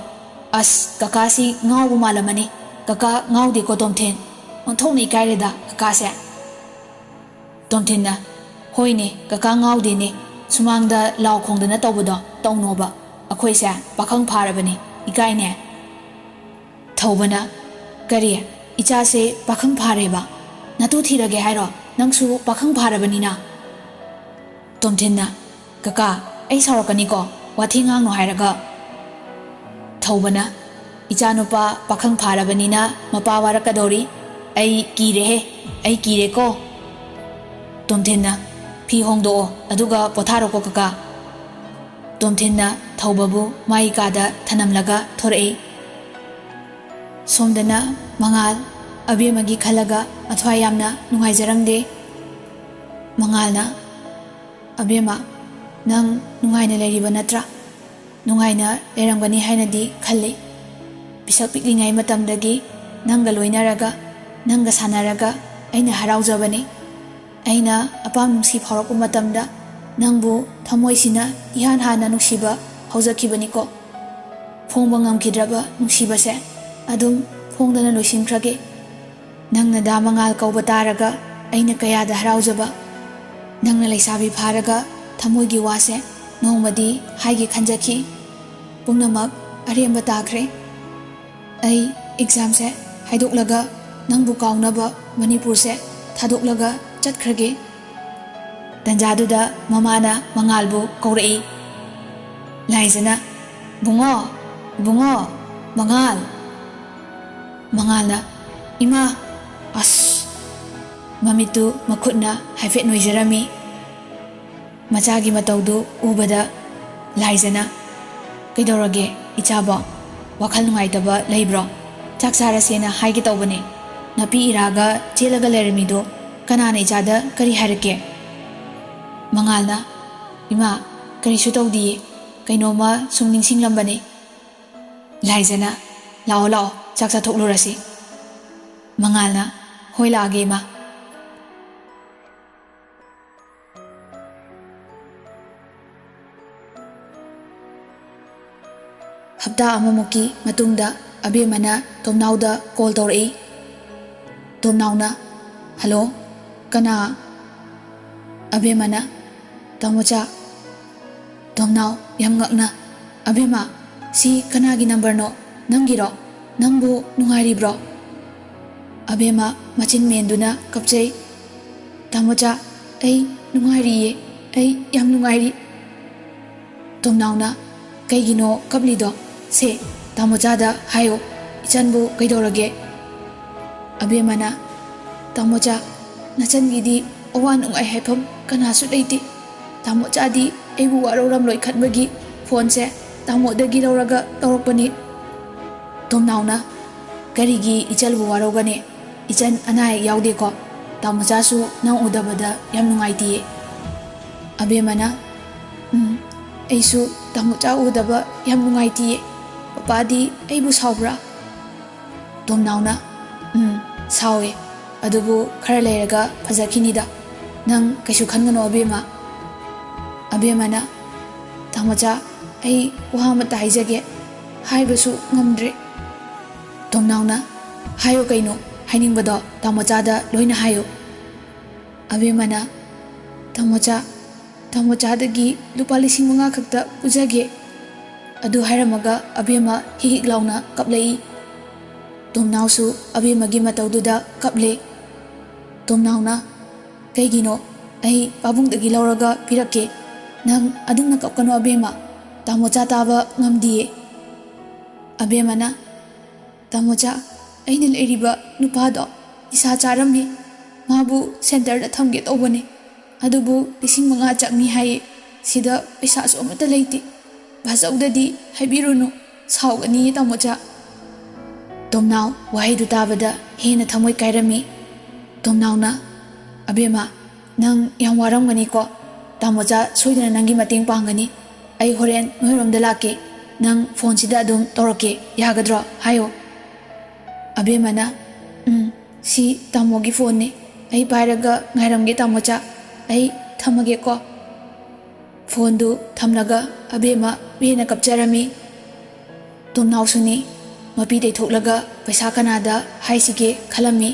ꯑꯁ, ꯀꯀꯥꯁꯤ ꯉꯥꯎꯕ ꯃꯥꯜꯂꯝꯃꯅꯤ꯫ ꯀꯀꯥ ꯉꯥꯎꯗꯦꯀꯣ ꯇꯣꯝꯊꯤꯟ꯫ ꯑꯣꯟꯊꯣꯛꯅ ꯏꯀꯥꯏꯔꯦꯗ ꯀꯀꯥꯁꯦ꯫" ꯇꯣꯝꯊꯤꯟꯅ, "ꯍꯣꯏꯅꯦ, ꯀꯀꯥ ꯉꯥꯎꯗꯦꯅꯦ꯫ ꯁꯨꯃꯥꯡꯗ ꯂꯥꯎ ꯈꯣꯡꯗꯅ ꯇꯧꯕꯗꯣ ꯇꯧꯅꯣꯕ꯫ ꯑꯩꯈꯣꯏꯁꯦ ꯄꯥꯈꯪ ꯐꯥꯔꯕꯅꯦ꯫ ꯏꯀꯥꯏꯅꯦ꯫" ꯊꯧꯕꯅ, "ꯀꯔꯤ? ꯏꯆꯥꯁꯦ ꯄꯥꯈꯪ ꯐꯥꯔꯦꯕ? ꯅꯇꯨ ꯊꯤꯔꯒꯦ ꯍꯥꯏꯔꯣ? ꯅꯪꯁꯨ ꯄꯥꯈꯪ ꯐꯥꯔꯕꯅꯤꯅ?" ꯇꯣꯝꯊꯤꯟꯅ, "ꯀꯀꯥ, ꯑꯩ ꯁꯥꯎꯔꯛꯀꯅꯤꯀꯣ, ꯋꯥꯊꯤ ꯉꯥꯡꯅꯨ ꯍꯥꯏꯔꯒ꯫" ꯊꯧꯕꯅ, "ꯏꯆꯥꯅꯨꯄꯥ ꯄꯥꯈꯪ ꯐꯥꯔꯕꯅꯤꯅ ꯃꯄꯥ ꯋꯥꯔꯛꯀꯗꯧꯔꯤ꯫ ꯑꯩ ꯀꯤꯔꯦꯍꯦ, ꯑꯩ ꯀꯤꯔꯦꯀꯣ꯫" ꯇꯣꯝꯊꯤꯟꯅ, "ꯐꯤ ꯍꯣꯡꯗꯣꯛꯑꯣ, ꯑꯗꯨꯒ ꯄꯣꯊꯥꯔꯣꯀꯣ ꯀꯀꯥ꯫" ꯇꯣꯝꯊꯤꯟꯅ ꯊꯧꯕꯕꯨ ꯃꯥꯒꯤ ꯀꯥꯗ ꯊꯅꯝꯂꯒ ꯊꯣꯔꯛꯏ꯫ ꯁꯣꯝꯗꯅ ꯃꯉꯥꯜ ꯑꯕꯦꯝꯃꯒꯤ ꯈꯜꯂꯒ ꯃꯊ꯭ꯋꯥꯏ ꯌꯥꯝꯅ ꯅꯨꯡꯉꯥꯏꯖꯔꯝꯗꯦ꯫ ꯃꯉꯥꯜꯅ, "ꯑꯕꯦꯝꯃ, ꯅꯪ ꯅꯨꯡꯉꯥꯏꯅ ꯂꯩꯔꯤꯕ ꯅꯠꯇ꯭ꯔꯥ? ꯅꯨꯡꯉꯥꯏꯅ ꯂꯩꯔꯝꯒꯅꯤ ꯍꯥꯏꯅꯗꯤ ꯈꯜꯂꯤ꯫ ꯄꯤꯁꯛ ꯄꯤꯛꯂꯤꯉꯩ ꯃꯇꯝꯗꯒꯤ ꯅꯪꯒ ꯂꯣꯏꯅꯔꯒ, ꯅꯪꯒ ꯁꯥꯟꯅꯔꯒ ꯑꯩꯅ ꯍꯔꯥꯎꯖꯕꯅꯤ꯫ ꯑꯩꯅ ꯑꯄꯥꯝ ꯅꯨꯡꯁꯤ ꯐꯥꯎꯔꯛꯄ ꯃꯇꯝꯗ ꯅꯪꯕꯨ ꯊꯃꯣꯏꯁꯤꯅ ꯏꯍꯥꯟ ꯍꯥꯟꯅ ꯅꯨꯡꯁꯤꯕ ꯍꯧꯖꯈꯤꯕꯅꯤꯀꯣ꯫ ꯐꯣꯡꯕ ꯉꯝꯈꯤꯗ꯭ꯔꯕ ꯅꯨꯡꯁꯤꯕꯁꯦ ꯑꯗꯨꯝ ꯐꯣꯡꯗꯅ ꯂꯣꯏꯁꯤꯟꯈ꯭ꯔꯒꯦ꯫ ꯅꯪꯅ ꯗꯥ ꯃꯉꯥꯜ ꯀꯧꯕ ꯇꯥꯔꯒ ꯑꯩꯅ ꯀꯌꯥꯗ ꯍꯔꯥꯎꯖꯕ꯫ ꯅꯪꯅ ꯂꯩꯁꯥꯕꯤ ꯐꯥꯔꯒ ꯊꯃꯣꯏꯒꯤ ꯋꯥꯁꯦ ꯅꯣꯡꯃꯗꯤ ꯍꯥꯏꯒꯦ ꯈꯟꯖꯈꯤ꯫ ꯄꯨꯝꯅꯃꯛ ꯑꯔꯦꯝꯕ ꯇꯥꯈ꯭ꯔꯦ꯫ ꯑꯩ ꯑꯦꯛꯖꯥꯝꯁꯦ ꯍꯥꯏꯗꯣꯛꯂꯒ ꯅꯪꯕꯨ ꯀꯥꯎꯅꯕ ꯃꯅꯤꯄꯨꯔꯁꯦ ꯊꯥꯗꯣꯛꯂꯒ ꯆꯠꯈ꯭ꯔꯒꯦ꯫" ꯇꯟꯖꯥꯗꯨꯗ ꯃꯃꯥꯅ ꯃꯉꯥꯜꯕꯨ ꯀꯧꯔꯛꯏ꯫ ꯂꯥꯏꯖꯅ, "ꯕꯨꯡꯉꯣ, ꯏꯕꯨꯡꯉꯣ, ꯃꯉꯥꯜ!" ꯃꯉꯥꯜꯅ, "ꯏꯃꯥ!" ꯑꯁ! ꯃꯃꯤꯠꯇꯨ ꯃꯈꯨꯠꯅ ꯍꯥꯏꯐꯦꯠ ꯅꯣꯏꯖꯔꯝꯃꯤ꯫ ꯃꯆꯥꯒꯤ ꯃꯇꯧꯗꯨ ꯎꯕꯗ ꯂꯥꯏꯖꯅ, "ꯀꯩꯗꯧꯔꯒꯦ ꯏꯆꯥꯕꯣ? ꯋꯥꯈꯜ ꯅꯨꯡꯉꯥꯏꯇꯕ ꯂꯩꯕ꯭ꯔꯣ? ꯆꯥꯛ ꯆꯥꯔꯁꯦꯅ ꯍꯥꯏꯒꯦ ꯇꯧꯕꯅꯦ꯫ ꯅꯥꯄꯤ ꯏꯔꯥꯒ ꯆꯦꯜꯂꯒ ꯂꯩꯔꯝꯃꯤꯗꯣ ꯀꯅꯥꯅ ꯏꯆꯥꯗ ꯀꯔꯤ ꯍꯥꯏꯔꯛꯀꯦ?" ꯃꯉꯥꯜꯅ, "ꯏꯃꯥ, ꯀꯔꯤꯁꯨ ꯇꯧꯗꯤꯌꯦ꯫ ꯀꯩꯅꯣꯝꯃ ꯁꯨꯝ ꯅꯤꯡꯁꯤꯡꯂꯝꯕꯅꯦ꯫" ꯂꯥꯏꯖꯅ, "ꯂꯥꯛꯑꯣ, ꯂꯥꯛꯑꯣ, ꯆꯥꯛ ꯆꯥꯊꯣꯛꯂꯨꯔꯁꯤ꯫" ꯃꯉꯥꯜꯅ, "ꯍꯣꯏ, ꯂꯥꯛꯑꯒꯦ ꯏꯃꯥ꯫" ꯍꯞꯇꯥ ꯑꯃꯃꯨꯛꯀꯤ ꯃꯇꯨꯡꯗ ꯑꯕꯦꯝꯃꯅ ꯇꯣꯝꯅꯥꯎꯗ ꯀꯣꯜ ꯇꯧꯔꯛꯏ꯫ ꯇꯣꯝꯅꯥꯎꯅ, "ꯍꯜꯂꯣ, ꯀꯅꯥ?" ꯑꯕꯦꯝꯃꯅ, "ꯇꯥꯃꯣꯆꯥ꯫" ꯇꯣꯝꯅꯥꯎ ꯌꯥꯝ ꯉꯛꯅ, "ꯑꯕꯦꯝꯃ, ꯁꯤ ꯀꯅꯥꯒꯤ ꯅꯝꯕꯔꯅꯣ? ꯅꯪꯒꯤꯔꯣ? ꯅꯪꯕꯨ ꯅꯨꯡꯉꯥꯏꯔꯤꯕ꯭ꯔꯣ?" ꯑꯕꯦꯝꯃ ꯃꯆꯤꯟ ꯃꯦꯟꯗꯨꯅ ꯀꯞꯆꯩ꯫ "ꯇꯥꯃꯣꯆꯥ, ꯑꯩ ꯅꯨꯡꯉꯥꯏꯔꯤꯌꯦ, ꯑꯩ ꯌꯥꯝ ꯅꯨꯡꯉꯥꯏꯔꯤ꯫" ꯇꯣꯝꯅꯥꯎꯅ, "ꯀꯩꯒꯤꯅꯣ ꯀꯞꯂꯤꯗꯣ? ꯁꯦ, ꯇꯥꯃꯣꯆꯥꯗ ꯍꯥꯏꯌꯣ, ꯏꯆꯟꯕꯨ ꯀꯩꯗꯧꯔꯒꯦ?" ꯑꯕꯦꯝꯃꯅ, "ꯇꯥꯃꯣꯆꯥ, ꯅꯆꯟꯒꯤꯗꯤ ꯑꯋꯥ ꯅꯨꯡꯉꯥꯏ ꯍꯥꯏꯐꯝ ꯀꯅꯥꯁꯨ ꯂꯩꯇꯦ꯫ ꯇꯥꯃꯣꯆꯥꯗꯤ ꯑꯩꯕꯨ ꯋꯥꯔꯧꯔꯝꯂꯣꯏ ꯈꯟꯕꯒꯤ ꯐꯣꯟꯁꯦ ꯇꯥꯃꯣꯗꯒꯤ ꯂꯧꯔꯒ ꯇꯧꯔꯛꯄꯅꯤ꯫" ꯇꯣꯝꯅꯥꯎꯅ, "ꯀꯔꯤꯒꯤ ꯏꯆꯜꯕꯨ ꯋꯥꯔꯧꯒꯅꯤ? ꯏꯆꯟ ꯑꯅꯥ ꯑꯌꯦꯛ ꯌꯥꯎꯗꯦꯀꯣ? ꯇꯥꯃꯣꯆꯥꯁꯨ ꯅꯪ ꯎꯗꯕꯗ ꯌꯥꯝ ꯅꯨꯡꯉꯥꯏꯇꯤꯌꯦ꯫" ꯑꯕꯦꯝꯃꯅ, "ꯎꯝ, ꯑꯩꯁꯨ ꯇꯥꯃꯣꯆꯥ ꯎꯗꯕ ꯌꯥꯝ ꯅꯨꯡꯉꯥꯏꯇꯤꯌꯦ꯫ ꯄꯄꯥꯗꯤ ꯑꯩꯕꯨ ꯁꯥꯎꯕ꯭ꯔꯥ?" ꯇꯣꯝꯅꯥꯎꯅ, "ꯎꯝ, ꯁꯥꯎꯋꯦ꯫ ꯑꯗꯨꯕꯨ ꯈꯔ ꯂꯩꯔꯒ ꯐꯖꯈꯤꯅꯤꯗ꯫ ꯅꯪ ꯀꯩꯁꯨ ꯈꯟꯒꯅꯣ, ꯑꯕꯦꯝꯃ꯫" ꯑꯕꯦꯝꯃꯅ, "ꯇꯥꯃꯣꯆꯥ, ꯑꯩ ꯋꯥ ꯑꯃꯇ ꯍꯥꯏꯖꯒꯦ꯫ ꯍꯥꯏꯕꯁꯨ ꯉꯝꯗ꯭ꯔꯦ꯫" ꯇꯣꯝꯅꯥꯎꯅ, "ꯍꯥꯏꯌꯣ ꯀꯩꯅꯣ, ꯍꯥꯏꯅꯤꯡꯕꯗꯣ ꯇꯥꯃꯣꯆꯥꯗ ꯂꯣꯏꯅ ꯍꯥꯏꯌꯨ꯫" ꯑꯕꯦꯝꯃꯅ, "ꯇꯥꯃꯣꯆꯥ, ꯇꯥꯃꯣꯆꯥꯗꯒꯤ ꯂꯨꯄꯥ ꯂꯤꯁꯤꯡ ꯃꯉꯥ ꯈꯛꯇ ꯄꯨꯖꯒꯦ꯫" ꯑꯗꯨ ꯍꯥꯏꯔꯝꯃꯒ ꯑꯕꯦꯝꯃ ꯍꯤꯛ ꯍꯤꯛ ꯂꯥꯎꯅ ꯀꯞꯂꯛꯏ꯫ ꯇꯣꯝꯅꯥꯎꯁꯨ ꯑꯕꯦꯝꯃꯒꯤ ꯃꯇꯧꯗꯨꯗ ꯀꯞꯂꯦ꯫ ꯇꯣꯝꯅꯥꯎꯅ, "ꯀꯩꯒꯤꯅꯣ? ꯑꯩ ꯄꯥꯕꯨꯡꯗꯒꯤ ꯂꯧꯔꯒ ꯄꯤꯔꯛꯀꯦ꯫ ꯅꯪ ꯑꯗꯨꯝꯅ ꯀꯞꯀꯅꯣ ꯑꯕꯦꯝꯃ꯫ ꯇꯥꯃꯣꯆꯥ ꯇꯥꯕ ꯉꯝꯗꯤꯌꯦ꯫" ꯑꯕꯦꯝꯃꯅ, "ꯇꯥꯃꯣꯆꯥ, ꯑꯩꯅ ꯂꯩꯔꯤꯕ ꯅꯨꯄꯥꯗꯣ ꯅꯤꯁꯥ ꯆꯥꯔꯝꯃꯤ꯫ ꯃꯥꯕꯨ ꯁꯦꯟꯇꯔꯗ ꯊꯝꯒꯦ ꯇꯧꯕꯅꯤ꯫ ꯑꯗꯨꯕꯨ ꯂꯤꯁꯤꯡ ꯃꯉꯥ ꯆꯪꯅꯤ ꯍꯥꯏꯌꯦ꯫ ꯁꯤꯗ ꯄꯩꯁꯥꯁꯨ ꯑꯃꯠꯇ ꯂꯩꯇꯦ꯫ ꯕꯥꯆꯧꯗꯗꯤ ꯍꯥꯏꯕꯤꯔꯨꯅꯨ, ꯁꯥꯎꯒꯅꯤꯌꯦ ꯇꯥꯃꯣꯆꯥ꯫" ꯇꯣꯝꯅꯥꯎ ꯋꯥꯍꯩꯗꯨ ꯇꯥꯕꯗ ꯍꯦꯟꯅ ꯊꯃꯣꯏ ꯀꯥꯏꯔꯝꯃꯤ꯫ ꯇꯣꯝꯅꯥꯎꯅ, "ꯑꯕꯦꯝꯃ, ꯅꯪ ꯌꯥꯝ ꯋꯥꯔꯝꯒꯅꯤꯀꯣ꯫ ꯇꯥꯃꯣꯆꯥ ꯁꯣꯏꯗꯅ ꯅꯪꯒꯤ ꯃꯇꯦꯡ ꯄꯥꯡꯒꯅꯤ꯫ ꯑꯩ ꯍꯣꯔꯦꯟ ꯅꯣꯏꯔꯣꯝꯗ ꯂꯥꯛꯀꯦ꯫ ꯅꯪ ꯐꯣꯟꯁꯤꯗ ꯑꯗꯨꯝ ꯇꯧꯔꯛꯀꯦ, ꯌꯥꯒꯗ꯭ꯔꯣ? ꯍꯥꯏꯌꯣ꯫" ꯑꯕꯦꯝꯃꯅ, "ꯎꯝ, ꯁꯤ ꯇꯥꯃꯣꯒꯤ ꯐꯣꯟꯅꯤ꯫ ꯑꯩ ꯄꯥꯏꯔꯒ ꯉꯥꯏꯔꯝꯒꯦ ꯇꯥꯃꯣꯆꯥ꯫ ꯑꯩ ꯊꯝꯃꯒꯦꯀꯣ꯫" ꯐꯣꯟꯗꯨ ꯊꯝꯂꯒ ꯑꯕꯦꯝꯃ ꯄꯦꯟꯅ ꯀꯞꯆꯔꯝꯃꯤ꯫ ꯇꯣꯝꯅꯥꯎꯁꯨꯅꯤ, ꯃꯄꯤ ꯇꯩꯊꯣꯛꯂꯒ ꯄꯩꯁꯥ ꯀꯅꯥꯗ ꯍꯥꯏꯁꯤꯒꯦ ꯈꯜꯂꯝꯃꯤ꯫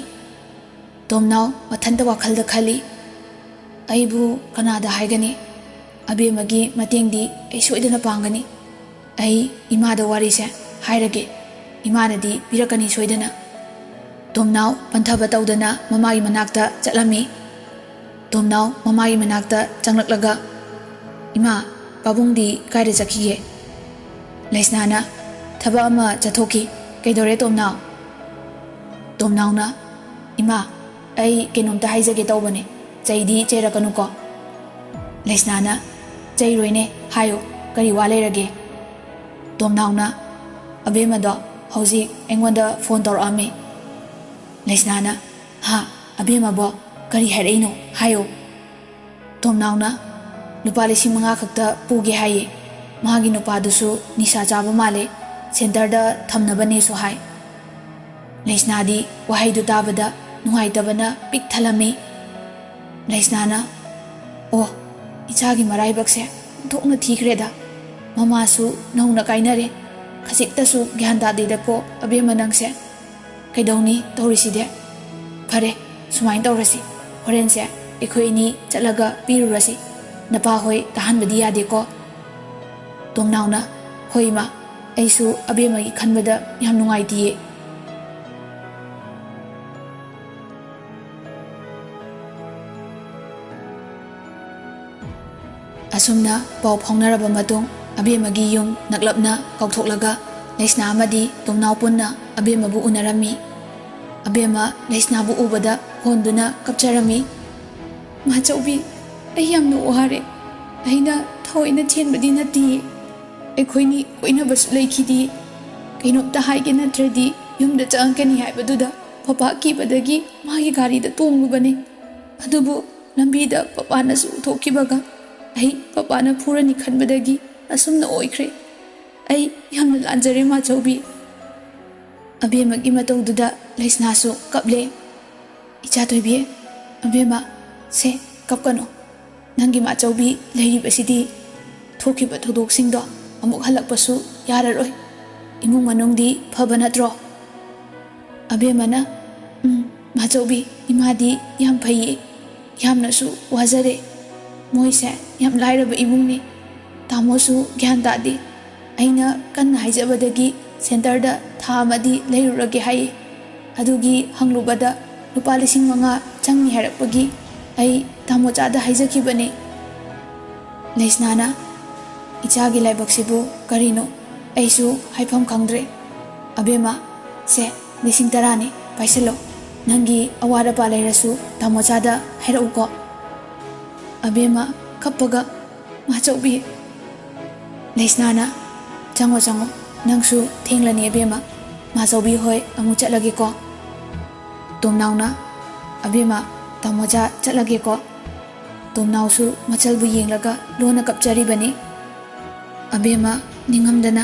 ꯇꯣꯝꯅꯥꯎ ꯃꯊꯟꯇ ꯋꯥꯈꯜꯗ ꯈꯜꯂꯤ, "ꯑꯩꯕꯨ ꯀꯅꯥꯗ ꯍꯥꯏꯒꯅꯤ? ꯑꯕꯦꯝꯃꯒꯤ ꯃꯇꯦꯡꯗꯤ ꯑꯩ ꯁꯣꯏꯗꯅ ꯄꯥꯡꯒꯅꯤ꯫ ꯑꯩ ꯏꯃꯥꯗ ꯋꯥꯔꯤꯁꯦ ꯍꯥꯏꯔꯒꯦ, ꯏꯃꯥꯅꯗꯤ ꯄꯤꯔꯛꯀꯅꯤ ꯁꯣꯏꯗꯅ꯫" ꯇꯣꯝꯅꯥꯎ ꯄꯟꯊꯕ ꯇꯧꯗꯅ ꯃꯃꯥꯒꯤ ꯃꯅꯥꯛꯇ ꯆꯠꯂꯝꯃꯤ꯫ ꯇꯣꯝꯅꯥꯎ ꯃꯃꯥꯒꯤ ꯃꯅꯥꯛꯇ ꯆꯪꯂꯛꯂꯒ, "ꯏꯃꯥ, ꯄꯥꯕꯨꯡꯗꯤ ꯀꯥꯏꯗ ꯆꯠꯈꯤꯒꯦ?" ꯂꯩꯁꯅꯥꯅ, "ꯊꯕꯛ ꯑꯃ ꯆꯠꯊꯣꯛꯈꯤ꯫" "ꯀꯩꯗꯧꯔꯦ ꯇꯣꯝꯅꯥꯎ?" ꯇꯣꯝꯅꯥꯎꯅ, "ꯏꯃꯥ, ꯑꯩ ꯀꯩꯅꯣꯝꯇ ꯍꯥꯏꯖꯒꯦ ꯇꯧꯕꯅꯦ, ꯆꯩꯗꯤ ꯆꯩꯔꯛꯀꯅꯨꯀꯣ꯫" ꯂꯩꯁꯅꯥꯅ, "ꯆꯩꯔꯣꯏꯅꯦ, ꯍꯥꯏꯌꯨ, ꯀꯔꯤ ꯋꯥ ꯂꯩꯔꯒꯦ?" ꯇꯣꯝꯅꯥꯎꯅ, "ꯑꯕꯦꯝꯃꯗꯣ ꯍꯧꯖꯤꯛ ꯑꯩꯉꯣꯟꯗ ꯐꯣꯟ ꯇꯧꯔꯛꯑꯝꯃꯤ꯫" ꯂꯩꯁꯅꯥꯅ, "ꯍꯥ? ꯑꯕꯦꯝꯃꯕꯣ? ꯀꯔꯤ ꯍꯥꯏꯔꯛꯏꯅꯣ? ꯍꯥꯏꯌꯣ꯫" ꯇꯣꯝꯅꯥꯎꯅ, "ꯂꯨꯄꯥ ꯂꯤꯁꯤꯡ ꯃꯉꯥ ꯈꯛꯇ ꯄꯨꯒꯦ ꯍꯥꯏꯌꯦ꯫ ꯃꯥꯒꯤ ꯅꯨꯄꯥꯗꯨꯁꯨ ꯅꯤꯁꯥ ꯆꯥꯕ ꯃꯥꯜꯂꯦ, ꯁꯦꯟꯇꯔꯗ ꯊꯝꯅꯕꯅꯦꯁꯨ ꯍꯥꯏ꯫" ꯂꯩꯁꯅꯥꯗꯤ ꯋꯥꯍꯩꯗꯨ ꯇꯥꯕꯗ ꯅꯨꯡꯉꯥꯏꯇꯕꯅ ꯄꯤꯛ ꯊꯜꯂꯝꯃꯤ꯫ ꯂꯩꯁꯅꯥꯅ, "ꯑꯣ, ꯏꯆꯥꯒꯤ ꯃꯔꯥꯏꯕꯛꯁꯦ ꯑꯣꯟꯊꯣꯛꯅ ꯊꯤꯈ꯭ꯔꯦꯗ꯫ ꯃꯃꯥꯁꯨ ꯅꯧꯅ ꯀꯥꯏꯅꯔꯦ꯫ ꯈꯖꯤꯛꯇꯁꯨ ꯒ꯭ꯌꯥꯟ ꯇꯥꯗꯦꯗꯀꯣ ꯑꯕꯦꯝꯃ ꯅꯪꯁꯦ꯫ ꯀꯩꯗꯧꯅꯤ ꯇꯧꯔꯤꯁꯤꯗꯤ? ꯐꯔꯦ, ꯁꯨꯃꯥꯏꯅ ꯇꯧꯔꯁꯤ, ꯍꯣꯔꯦꯟꯁꯦ ꯑꯩꯈꯣꯏ ꯑꯅꯤ ꯆꯠꯂꯒ ꯄꯤꯔꯨꯔꯁꯤ꯫ ꯅꯄꯥ ꯍꯣꯏ ꯇꯥꯍꯟꯕꯗꯤ ꯌꯥꯗꯦꯀꯣ?" ꯇꯣꯝꯅꯥꯎꯅ, "ꯍꯣꯏ ꯏꯃꯥ, ꯑꯩꯁꯨ ꯑꯕꯦꯝꯃꯒꯤ ꯈꯟꯕꯗ ꯌꯥꯝ ꯅꯨꯡꯉꯥꯏꯇꯤꯌꯦ꯫" ꯑꯁꯨꯝꯅ ꯄꯥꯎ ꯐꯥꯎꯅꯔꯕ ꯃꯇꯨꯡ, ꯑꯕꯦꯝꯃꯒꯤ ꯌꯨꯝ ꯅꯛꯂꯞꯅ ꯀꯥꯎꯊꯣꯛꯂꯒ ꯂꯩꯁꯅꯥ ꯑꯃꯗꯤ ꯇꯣꯝꯅꯥꯎ ꯄꯨꯟꯅ ꯑꯕꯦꯝꯃꯕꯨ ꯎꯅꯔꯝꯃꯤ꯫ ꯑꯕꯦꯝꯃ ꯂꯩꯁꯅꯥꯕꯨ ꯎꯕꯗ ꯍꯣꯟꯗꯨꯅ ꯀꯞꯆꯔꯝꯃꯤ꯫ "ꯃꯥꯆꯧꯕꯤ, ꯑꯩ ꯌꯥꯝꯅ ꯋꯥꯔꯦ꯫ ꯑꯩꯅ ꯊꯑꯣꯏꯅ ꯆꯦꯟꯕꯗꯤ ꯅꯠꯇꯤꯌꯦ꯫ ꯑꯩꯈꯣꯏꯅꯤ ꯀꯣꯏꯅꯕꯁꯨ ꯂꯩꯈꯤꯗꯤ꯫ ꯀꯩꯅꯣꯝꯇ ꯍꯥꯏꯒꯦ ꯅꯠꯇ꯭ꯔꯗꯤ ꯌꯨꯝꯗ ꯆꯪꯉꯛꯀꯅꯤ ꯍꯥꯏꯕꯗꯨꯗ ꯄꯄꯥ ꯀꯤꯕꯗꯒꯤ ꯃꯥꯒꯤ ꯒꯥꯔꯤꯗ ꯇꯣꯡꯂꯨꯕꯅꯤ꯫ ꯑꯗꯨꯕꯨ ꯂꯝꯕꯤꯗ ꯄꯄꯥꯅꯁꯨ ꯎꯊꯣꯛꯈꯤꯕꯒ ꯑꯩ ꯄꯄꯥꯅ ꯐꯨꯔꯅꯤ ꯈꯟꯕꯗꯒꯤ ꯑꯁꯨꯝꯅ ꯑꯣꯏꯈ꯭ꯔꯦ꯫ ꯑꯩ ꯌꯥꯝꯅ ꯂꯥꯟꯖꯔꯦ ꯃꯥꯆꯧꯕꯤ꯫" ꯑꯕꯦꯝꯃꯒꯤ ꯃꯇꯧꯗꯨꯗ ꯂꯩꯁꯅꯥꯁꯨ ꯀꯞꯂꯦ꯫ "ꯏꯆꯥ ꯊꯣꯏꯕꯤ, ꯑꯕꯦꯝꯃ, ꯁꯦ, ꯀꯞꯀꯅꯨ꯫ ꯅꯪꯒꯤ ꯃꯥꯆꯧꯕꯤ ꯂꯩꯔꯤꯕꯁꯤꯗꯤ ꯊꯣꯛꯈꯤꯕ ꯊꯧꯗꯣꯛꯁꯤꯡꯗꯣ ꯑꯃꯨꯛ ꯍꯜꯂꯛꯄꯁꯨ ꯌꯥꯔꯔꯣꯏ꯫ ꯏꯃꯨꯡ ꯃꯅꯨꯡꯗꯤ ꯐꯕ ꯅꯠꯇ꯭ꯔꯣ?" ꯑꯕꯦꯝꯃꯅ, "ꯎꯝ, ꯃꯥꯆꯧꯕꯤ, ꯏꯃꯥꯗꯤ ꯌꯥꯝ ꯐꯩꯌꯦ, ꯌꯥꯝꯅꯁꯨ ꯋꯥꯖꯔꯦ꯫ ꯃꯣꯏꯁꯦ ꯌꯥꯝ ꯂꯥꯏꯔꯕ ꯏꯃꯨꯡꯅꯤ꯫ ꯇꯥꯃꯣꯁꯨ ꯒ꯭ꯌꯥꯟ ꯇꯥꯗꯦ꯫ ꯑꯩꯅ ꯀꯟꯅ ꯍꯥꯏꯖꯕꯗꯒꯤ ꯁꯦꯟꯇꯔꯗ ꯊꯥ ꯑꯃꯗꯤ ꯂꯩꯔꯨꯔꯒꯦ ꯍꯥꯏꯌꯦ꯫ ꯑꯗꯨꯒꯤ ꯍꯪꯂꯨꯕꯗ ꯂꯨꯄꯥ ꯂꯤꯁꯤꯡ ꯃꯉꯥ ꯆꯪꯅꯤ ꯍꯥꯏꯔꯛꯄꯒꯤ ꯑꯩ ꯇꯥꯃꯣꯆꯥꯗ ꯍꯥꯏꯖꯈꯤꯕꯅꯦ꯫" ꯂꯩꯁꯅꯥꯅ, "ꯏꯆꯥꯒꯤ ꯂꯥꯏꯕꯛꯁꯤꯕꯨ ꯀꯔꯤꯅꯣ? ꯑꯩꯁꯨ ꯍꯥꯏꯐꯝ ꯈꯪꯗ꯭ꯔꯦ꯫" "ꯑꯕꯦꯝꯃ, ꯁꯦ, ꯂꯤꯁꯤꯡ ꯇꯔꯥꯅꯤ, ꯄꯥꯏꯁꯜꯂꯣ꯫ ꯅꯪꯒꯤ ꯑꯋꯥꯠ ꯑꯄꯥ ꯂꯩꯔꯁꯨ ꯇꯥꯃꯣꯆꯥꯗ ꯍꯥꯏꯔꯛꯎꯀꯣ꯫" ꯑꯕꯦꯝꯃ ꯀꯞꯄꯒ, "ꯃꯥꯆꯧꯕꯤ꯫" ꯂꯩꯁꯅꯥꯅ, "ꯆꯪꯉꯣ, ꯆꯪꯉꯣ, ꯅꯪꯁꯨ ꯊꯦꯡꯂꯅꯤ ꯑꯕꯦꯝꯃ, ꯃꯥꯆꯧꯕꯤ ꯍꯣꯏ ꯑꯃꯨꯛ ꯆꯠꯂꯒꯦꯀꯣ꯫" ꯇꯣꯝꯅꯥꯎꯅ, "ꯑꯕꯦꯝꯃ, ꯇꯥꯃꯣꯆꯥ ꯆꯠꯂꯒꯦꯀꯣ꯫" ꯇꯣꯝꯅꯥꯎꯁꯨ ꯃꯆꯜꯕꯨ ꯌꯦꯡꯂꯒ ꯂꯣꯟꯅ ꯀꯞꯆꯔꯤꯕꯅꯤ꯫ ꯑꯕꯦꯝꯃ ꯅꯤꯡꯉꯝꯗꯅ,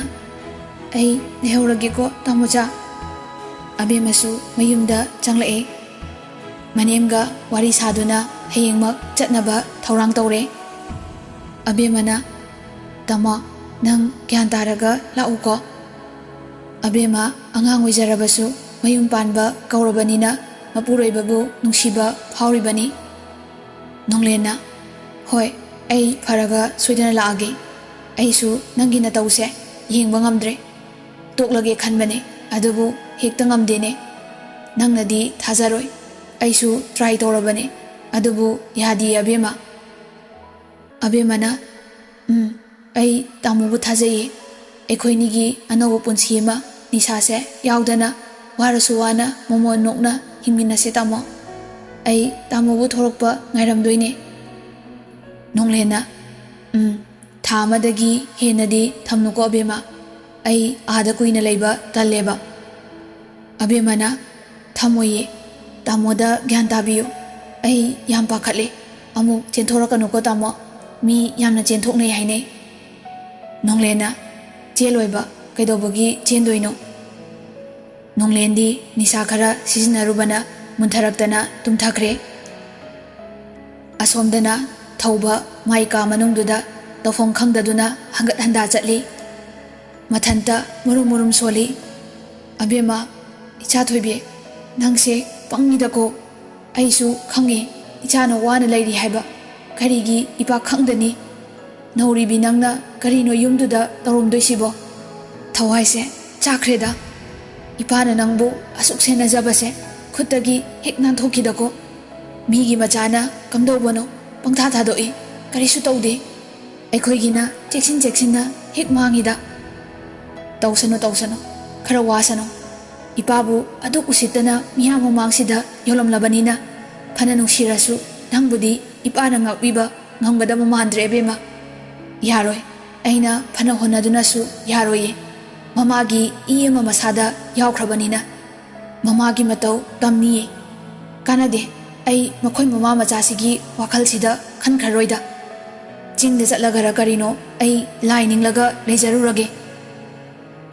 "ꯑꯩ ꯂꯩꯍꯧꯔꯒꯦꯀꯣ ꯇꯥꯃꯣꯆꯥ꯫" ꯑꯕꯦꯝꯃꯁꯨ ꯃꯌꯨꯝꯗ ꯆꯪꯂꯛꯑꯦ꯫ ꯃꯅꯦꯝꯒ ꯋꯥꯔꯤ ꯁꯥꯗꯨꯅ ꯍꯌꯦꯡꯃꯛ ꯆꯠꯅꯕ ꯊꯧꯔꯥꯡ ꯇꯧꯔꯦ꯫ ꯑꯕꯦꯝꯃꯅ, "ꯇꯥꯃꯣ, ꯅꯪ ꯒ꯭ꯌꯥꯟ ꯇꯥꯔꯒ ꯂꯥꯛꯎꯀꯣ꯫" ꯑꯕꯦꯝꯃ ꯑꯉꯥꯡ ꯑꯣꯏꯖꯔꯕꯁꯨ ꯃꯌꯨꯝ ꯄꯥꯟꯕ ꯀꯧꯔꯕꯅꯤꯅ ꯃꯄꯨꯔꯣꯏꯕꯕꯨ ꯅꯨꯡꯁꯤꯕ ꯐꯥꯎꯔꯤꯕꯅꯤ꯫ ꯅꯣꯡꯂꯦꯟꯅ, "ꯍꯣꯏ, ꯑꯩ ꯐꯔꯒ ꯁꯣꯏꯗꯅ ꯂꯥꯛꯑꯒꯦ꯫ ꯑꯩꯁꯨ ꯅꯪꯒꯤ ꯅꯇꯧꯁꯦ ꯌꯦꯡꯕ ꯉꯝꯗ꯭ꯔꯦ꯫ ꯇꯣꯛꯂꯒꯦ ꯈꯟꯕꯅꯦ, ꯑꯗꯨꯕꯨ ꯍꯦꯛꯇ ꯉꯝꯗꯦꯅꯦ꯫ ꯅꯪꯅꯗꯤ ꯊꯥꯖꯔꯣꯏ, ꯑꯩꯁꯨ ꯇ꯭ꯔꯥꯏ ꯇꯧꯔꯕꯅꯦ, ꯑꯗꯨꯕꯨ ꯌꯥꯗꯤꯌꯦ ꯑꯕꯦꯝꯃ꯫" ꯑꯕꯦꯝꯃꯅ, "ꯎꯝ, ꯑꯩ ꯇꯥꯃꯣꯕꯨ ꯊꯥꯖꯩꯌꯦ꯫ ꯑꯩꯈꯣꯏꯅꯤꯒꯤ ꯑꯅꯧꯕ ꯄꯨꯟꯁꯤ ꯑꯃ ꯅꯤꯁꯥꯁꯦ ꯌꯥꯎꯗꯅ ꯋꯥꯔꯁꯨ ꯋꯥꯅ ꯃꯣꯃꯣꯟ ꯅꯣꯛꯅ ꯍꯤꯡꯃꯤꯟꯅꯁꯦ ꯇꯥꯃꯣ꯫ ꯑꯩ ꯇꯥꯃꯣꯕꯨ ꯊꯣꯔꯛꯄ ꯉꯥꯏꯔꯝꯗꯣꯏꯅꯦ꯫" ꯅꯣꯡꯂꯦꯟꯅ, "ꯎꯝ, ꯊꯥ ꯑꯃꯗꯒꯤ ꯍꯦꯟꯅꯗꯤ ꯊꯝꯅꯨꯀꯣ ꯑꯕꯦꯝꯃ꯫ ꯑꯩ ꯑꯥꯗ ꯀꯨꯏꯅ ꯂꯩꯕ ꯇꯜꯂꯦꯕ꯫" ꯑꯕꯦꯝꯃꯅ, "ꯊꯝꯃꯣꯏꯌꯦ꯫ ꯇꯥꯃꯣꯗ ꯒ꯭ꯌꯥꯟ ꯇꯥꯕꯤꯌꯨ꯫ ꯑꯩ ꯌꯥꯝ ꯄꯥꯈꯠꯂꯦ꯫ ꯑꯃꯨꯛ ꯆꯦꯟꯊꯣꯔꯛꯀꯅꯨꯀꯣ ꯇꯥꯃꯣ꯫ ꯃꯤ ꯌꯥꯝꯅ ꯆꯦꯟꯊꯣꯛꯅꯩ ꯍꯥꯏꯅꯩ꯫" ꯅꯣꯡꯂꯦꯟꯅ, "ꯆꯦꯜꯂꯣꯏꯕ, ꯀꯩꯗꯧꯕꯒꯤ ꯆꯦꯟꯗꯣꯏꯅꯣ?" ꯅꯣꯡꯂꯦꯟꯗꯤ ꯅꯤꯁꯥ ꯈꯔ ꯁꯤꯖꯤꯟꯅꯔꯨꯕꯅ ꯃꯨꯟꯊꯔꯛꯇꯅ ꯇꯨꯝꯊꯈ꯭ꯔꯦ꯫ ꯑꯁꯣꯝꯗꯅ ꯊꯧꯕ ꯃꯥꯏ ꯀꯥ ꯃꯅꯨꯡꯗꯨꯗ ꯇꯧꯐꯝ ꯈꯪꯗꯗꯨꯅ ꯍꯟꯒꯠ ꯍꯟꯗꯥ ꯆꯠꯂꯤ꯫ ꯃꯊꯟꯇ ꯃꯨꯔꯨꯝ ꯃꯨꯔꯨꯝ ꯁꯣꯜꯂꯤ꯫ "ꯑꯕꯦꯝꯃ, ꯏꯆꯥ ꯊꯣꯏꯕꯤ, ꯅꯪꯁꯦ ꯄꯪꯉꯤꯗꯀꯣ꯫ ꯑꯩꯁꯨ ꯈꯪꯉꯤ ꯏꯆꯥꯅ ꯋꯥꯅ ꯂꯩꯔꯤ ꯍꯥꯏꯕ꯫ ꯀꯔꯤꯒꯤ ꯏꯄꯥ ꯈꯪꯗꯅꯤ? ꯅꯧꯔꯤꯕꯤ ꯅꯪꯅ ꯀꯔꯤꯅꯣ ꯌꯨꯝꯗꯨꯗ ꯇꯧꯔꯝꯗꯣꯏꯁꯤꯕꯣ? ꯊꯋꯥꯏꯁꯦ ꯆꯥꯛꯈ꯭ꯔꯦꯗ꯫ ꯏꯄꯥꯅ ꯅꯪꯕꯨ ꯑꯁꯨꯛ ꯁꯦꯟꯅꯖꯕꯁꯦ ꯈꯨꯠꯇꯒꯤ ꯍꯦꯛ ꯅꯥꯟꯊꯣꯛꯈꯤꯗꯀꯣ꯫ ꯃꯤꯒꯤ ꯃꯆꯥꯅ ꯀꯝꯗꯧꯕꯅꯣ ꯄꯪꯊꯥ ꯊꯥꯗꯣꯛꯏ, ꯀꯔꯤꯁꯨ ꯇꯧꯗꯦ꯫ ꯑꯩꯈꯣꯏꯒꯤꯅ ꯆꯦꯛꯁꯤꯟ ꯆꯦꯛꯁꯤꯟꯅ ꯍꯦꯛ ꯃꯥꯡꯉꯤꯗ꯫ ꯇꯧꯁꯅꯨ, ꯇꯧꯁꯅꯨ, ꯈꯔ ꯋꯥꯁꯅꯨ꯫ ꯏꯄꯥꯕꯨ ꯑꯗꯨꯛ ꯎꯁꯤꯠꯇꯅ ꯃꯤꯌꯥꯝ ꯃꯃꯥꯡꯁꯤꯗ ꯌꯧꯂꯝꯂꯕꯅꯤꯅ, ꯐꯅ ꯅꯨꯡꯁꯤꯔꯁꯨ ꯅꯪꯕꯨꯗꯤ ꯏꯄꯥꯅ ꯉꯥꯛꯄꯤꯕ ꯉꯝꯒꯗꯕ ꯃꯥꯟꯗ꯭ꯔꯦ, ꯑꯕꯦꯝꯃ꯫ ꯌꯥꯔꯣꯏ, ꯑꯩꯅ ꯐꯅ ꯍꯣꯠꯅꯗꯨꯅꯁꯨ ꯌꯥꯔꯣꯏꯌꯦ꯫ ꯃꯃꯥꯒꯤ ꯏ ꯑꯃ ꯃꯁꯥꯗ ꯌꯥꯎꯈ꯭ꯔꯕꯅꯤꯅ꯫ ꯃꯃꯥꯒꯤ ꯃꯇꯧ ꯇꯝꯅꯤꯌꯦ꯫ ꯀꯥꯟꯅꯗꯦ, ꯑꯩ ꯃꯈꯣꯏ ꯃꯃꯥ ꯃꯆꯥꯁꯤꯒꯤ ꯋꯥꯈꯜꯁꯤꯗ ꯈꯟꯈ꯭ꯔꯔꯣꯏꯗ꯫ ꯆꯤꯡꯗ ꯆꯠꯂꯒꯔ ꯀꯔꯤꯅꯣ ꯑꯩ ꯂꯥꯏ ꯅꯤꯡꯂꯒ ꯂꯩꯖꯔꯨꯔꯒꯦ꯫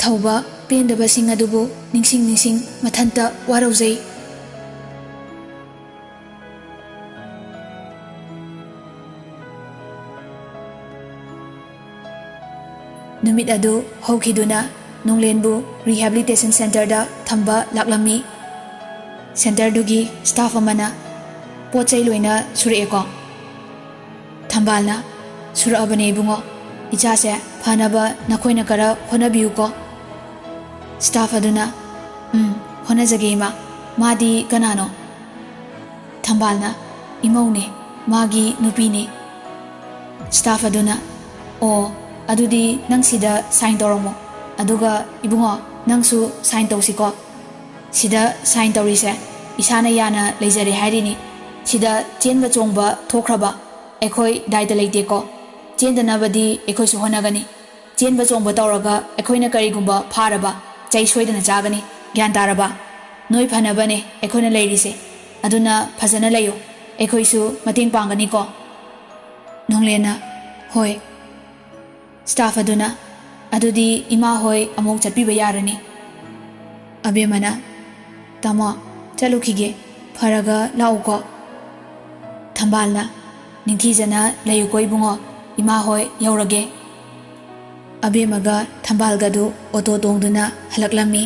ꯊꯧꯕ ꯄꯦꯟꯗꯕꯁꯤꯡ ꯑꯗꯨꯕꯨ ꯅꯤꯡꯁꯤꯡ ꯅꯤꯡꯁꯤꯡ ꯃꯊꯟꯇ ꯋꯥꯔꯧꯖꯩ꯫ ꯅꯨꯃꯤꯠ ꯑꯗꯨ ꯍꯧꯈꯤꯗꯨꯅ ꯅꯨꯡꯂꯦꯟꯕꯨ rehabilitation centreꯗ ꯊꯝꯕ ꯂꯥꯛꯂꯝꯃꯤ꯫ Centreꯗꯨꯒꯤ staff ꯑꯃꯅ, "ꯄꯣꯠ ꯆꯩ ꯂꯣꯏꯅ ꯁꯨꯔꯛꯑꯦꯀꯣ?" ꯊꯝꯕꯥꯜꯅ, "ꯁꯨꯔꯛꯑꯕꯅꯦ ꯏꯕꯨꯡꯉꯣ꯫ ꯏꯆꯥꯁꯦ ꯐꯅꯕ ꯅꯈꯣꯏꯅ ꯈꯔ ꯍꯣꯠꯅꯕꯤꯌꯨꯀꯣ꯫" Staff ꯑꯗꯨꯅ, "ꯎꯝ, ꯍꯣꯠꯅꯖꯒꯦ ꯏꯃꯥ꯫ ꯃꯥꯗꯤ ꯀꯅꯥꯅꯣ?" ꯊꯝꯕꯥꯜꯅ, "ꯏꯃꯧꯅꯦ, ꯃꯥꯒꯤ ꯅꯨꯄꯤꯅꯦ꯫" Staff ꯑꯗꯨꯅ, "ꯑꯣ, ꯑꯗꯨꯗꯤ ꯅꯪ ꯁꯤꯗ sign ꯇꯧꯔꯝꯃꯣ꯫ ꯑꯗꯨꯒ ꯏꯕꯨꯡꯉꯣ, ꯅꯪꯁꯨ sign ꯇꯧꯁꯤꯀꯣ꯫ ꯁꯤꯗ sign ꯇꯧꯔꯤꯁꯦ ꯏꯁꯥꯅ ꯌꯥꯅ ꯂꯩꯖꯔꯦ ꯍꯥꯏꯔꯤꯅꯤ꯫ ꯁꯤꯗ ꯆꯦꯟꯕ ꯆꯣꯡꯕ ꯊꯣꯛꯈ꯭ꯔꯕ ꯑꯩꯈꯣꯏ ꯗꯥꯏꯇ ꯂꯩꯇꯦꯀꯣ꯫ ꯆꯦꯟꯗꯅꯕꯗꯤ ꯑꯩꯈꯣꯏꯁꯨ ꯍꯣꯠꯅꯒꯅꯤ꯫ ꯆꯦꯟꯕ ꯆꯣꯡꯕ ꯇꯧꯔꯒ ꯑꯩꯈꯣꯏꯅ ꯀꯔꯤꯒꯨꯝꯕ ꯐꯥꯔꯕ, ꯆꯩ ꯁꯣꯏꯗꯅ ꯆꯥꯒꯅꯤ꯫ ꯒ꯭ꯌꯥꯟ ꯇꯥꯔꯕ? ꯅꯣꯏ ꯐꯅꯕꯅꯦ ꯑꯩꯈꯣꯏꯅ ꯂꯩꯔꯤꯁꯦ꯫ ꯑꯗꯨꯅ ꯐꯖꯅ ꯂꯩꯌꯨ꯫ ꯑꯩꯈꯣꯏꯁꯨ ꯃꯇꯦꯡ ꯄꯥꯡꯒꯅꯤꯀꯣ꯫" ꯅꯣꯡꯂꯦꯟꯅ, "ꯍꯣꯏ꯫" Staff ꯑꯗꯨꯅ, "ꯑꯗꯨꯗꯤ ꯏꯃꯥ ꯍꯣꯏ ꯑꯃꯨꯛ ꯆꯠꯄꯤꯕ ꯌꯥꯔꯅꯤ꯫" ꯑꯕꯦꯝꯃꯅ, "ꯇꯥꯃꯣ, ꯆꯠꯂꯨꯈꯤꯒꯦ, ꯐꯔꯒ ꯂꯥꯛꯎꯀꯣ꯫" ꯊꯝꯕꯥꯜꯅ, "ꯅꯤꯡꯊꯤꯖꯅ ꯂꯩꯌꯨꯀꯣ ꯏꯕꯨꯡꯉꯣ, ꯏꯃꯥ ꯍꯣꯏ ꯌꯧꯔꯒꯦ꯫" ꯑꯕꯦꯝꯃꯒ ꯊꯝꯕꯥꯜꯒꯗꯨ ꯑꯣꯇꯣ ꯇꯣꯡꯗꯨꯅ ꯍꯜꯂꯛꯂꯝꯃꯤ꯫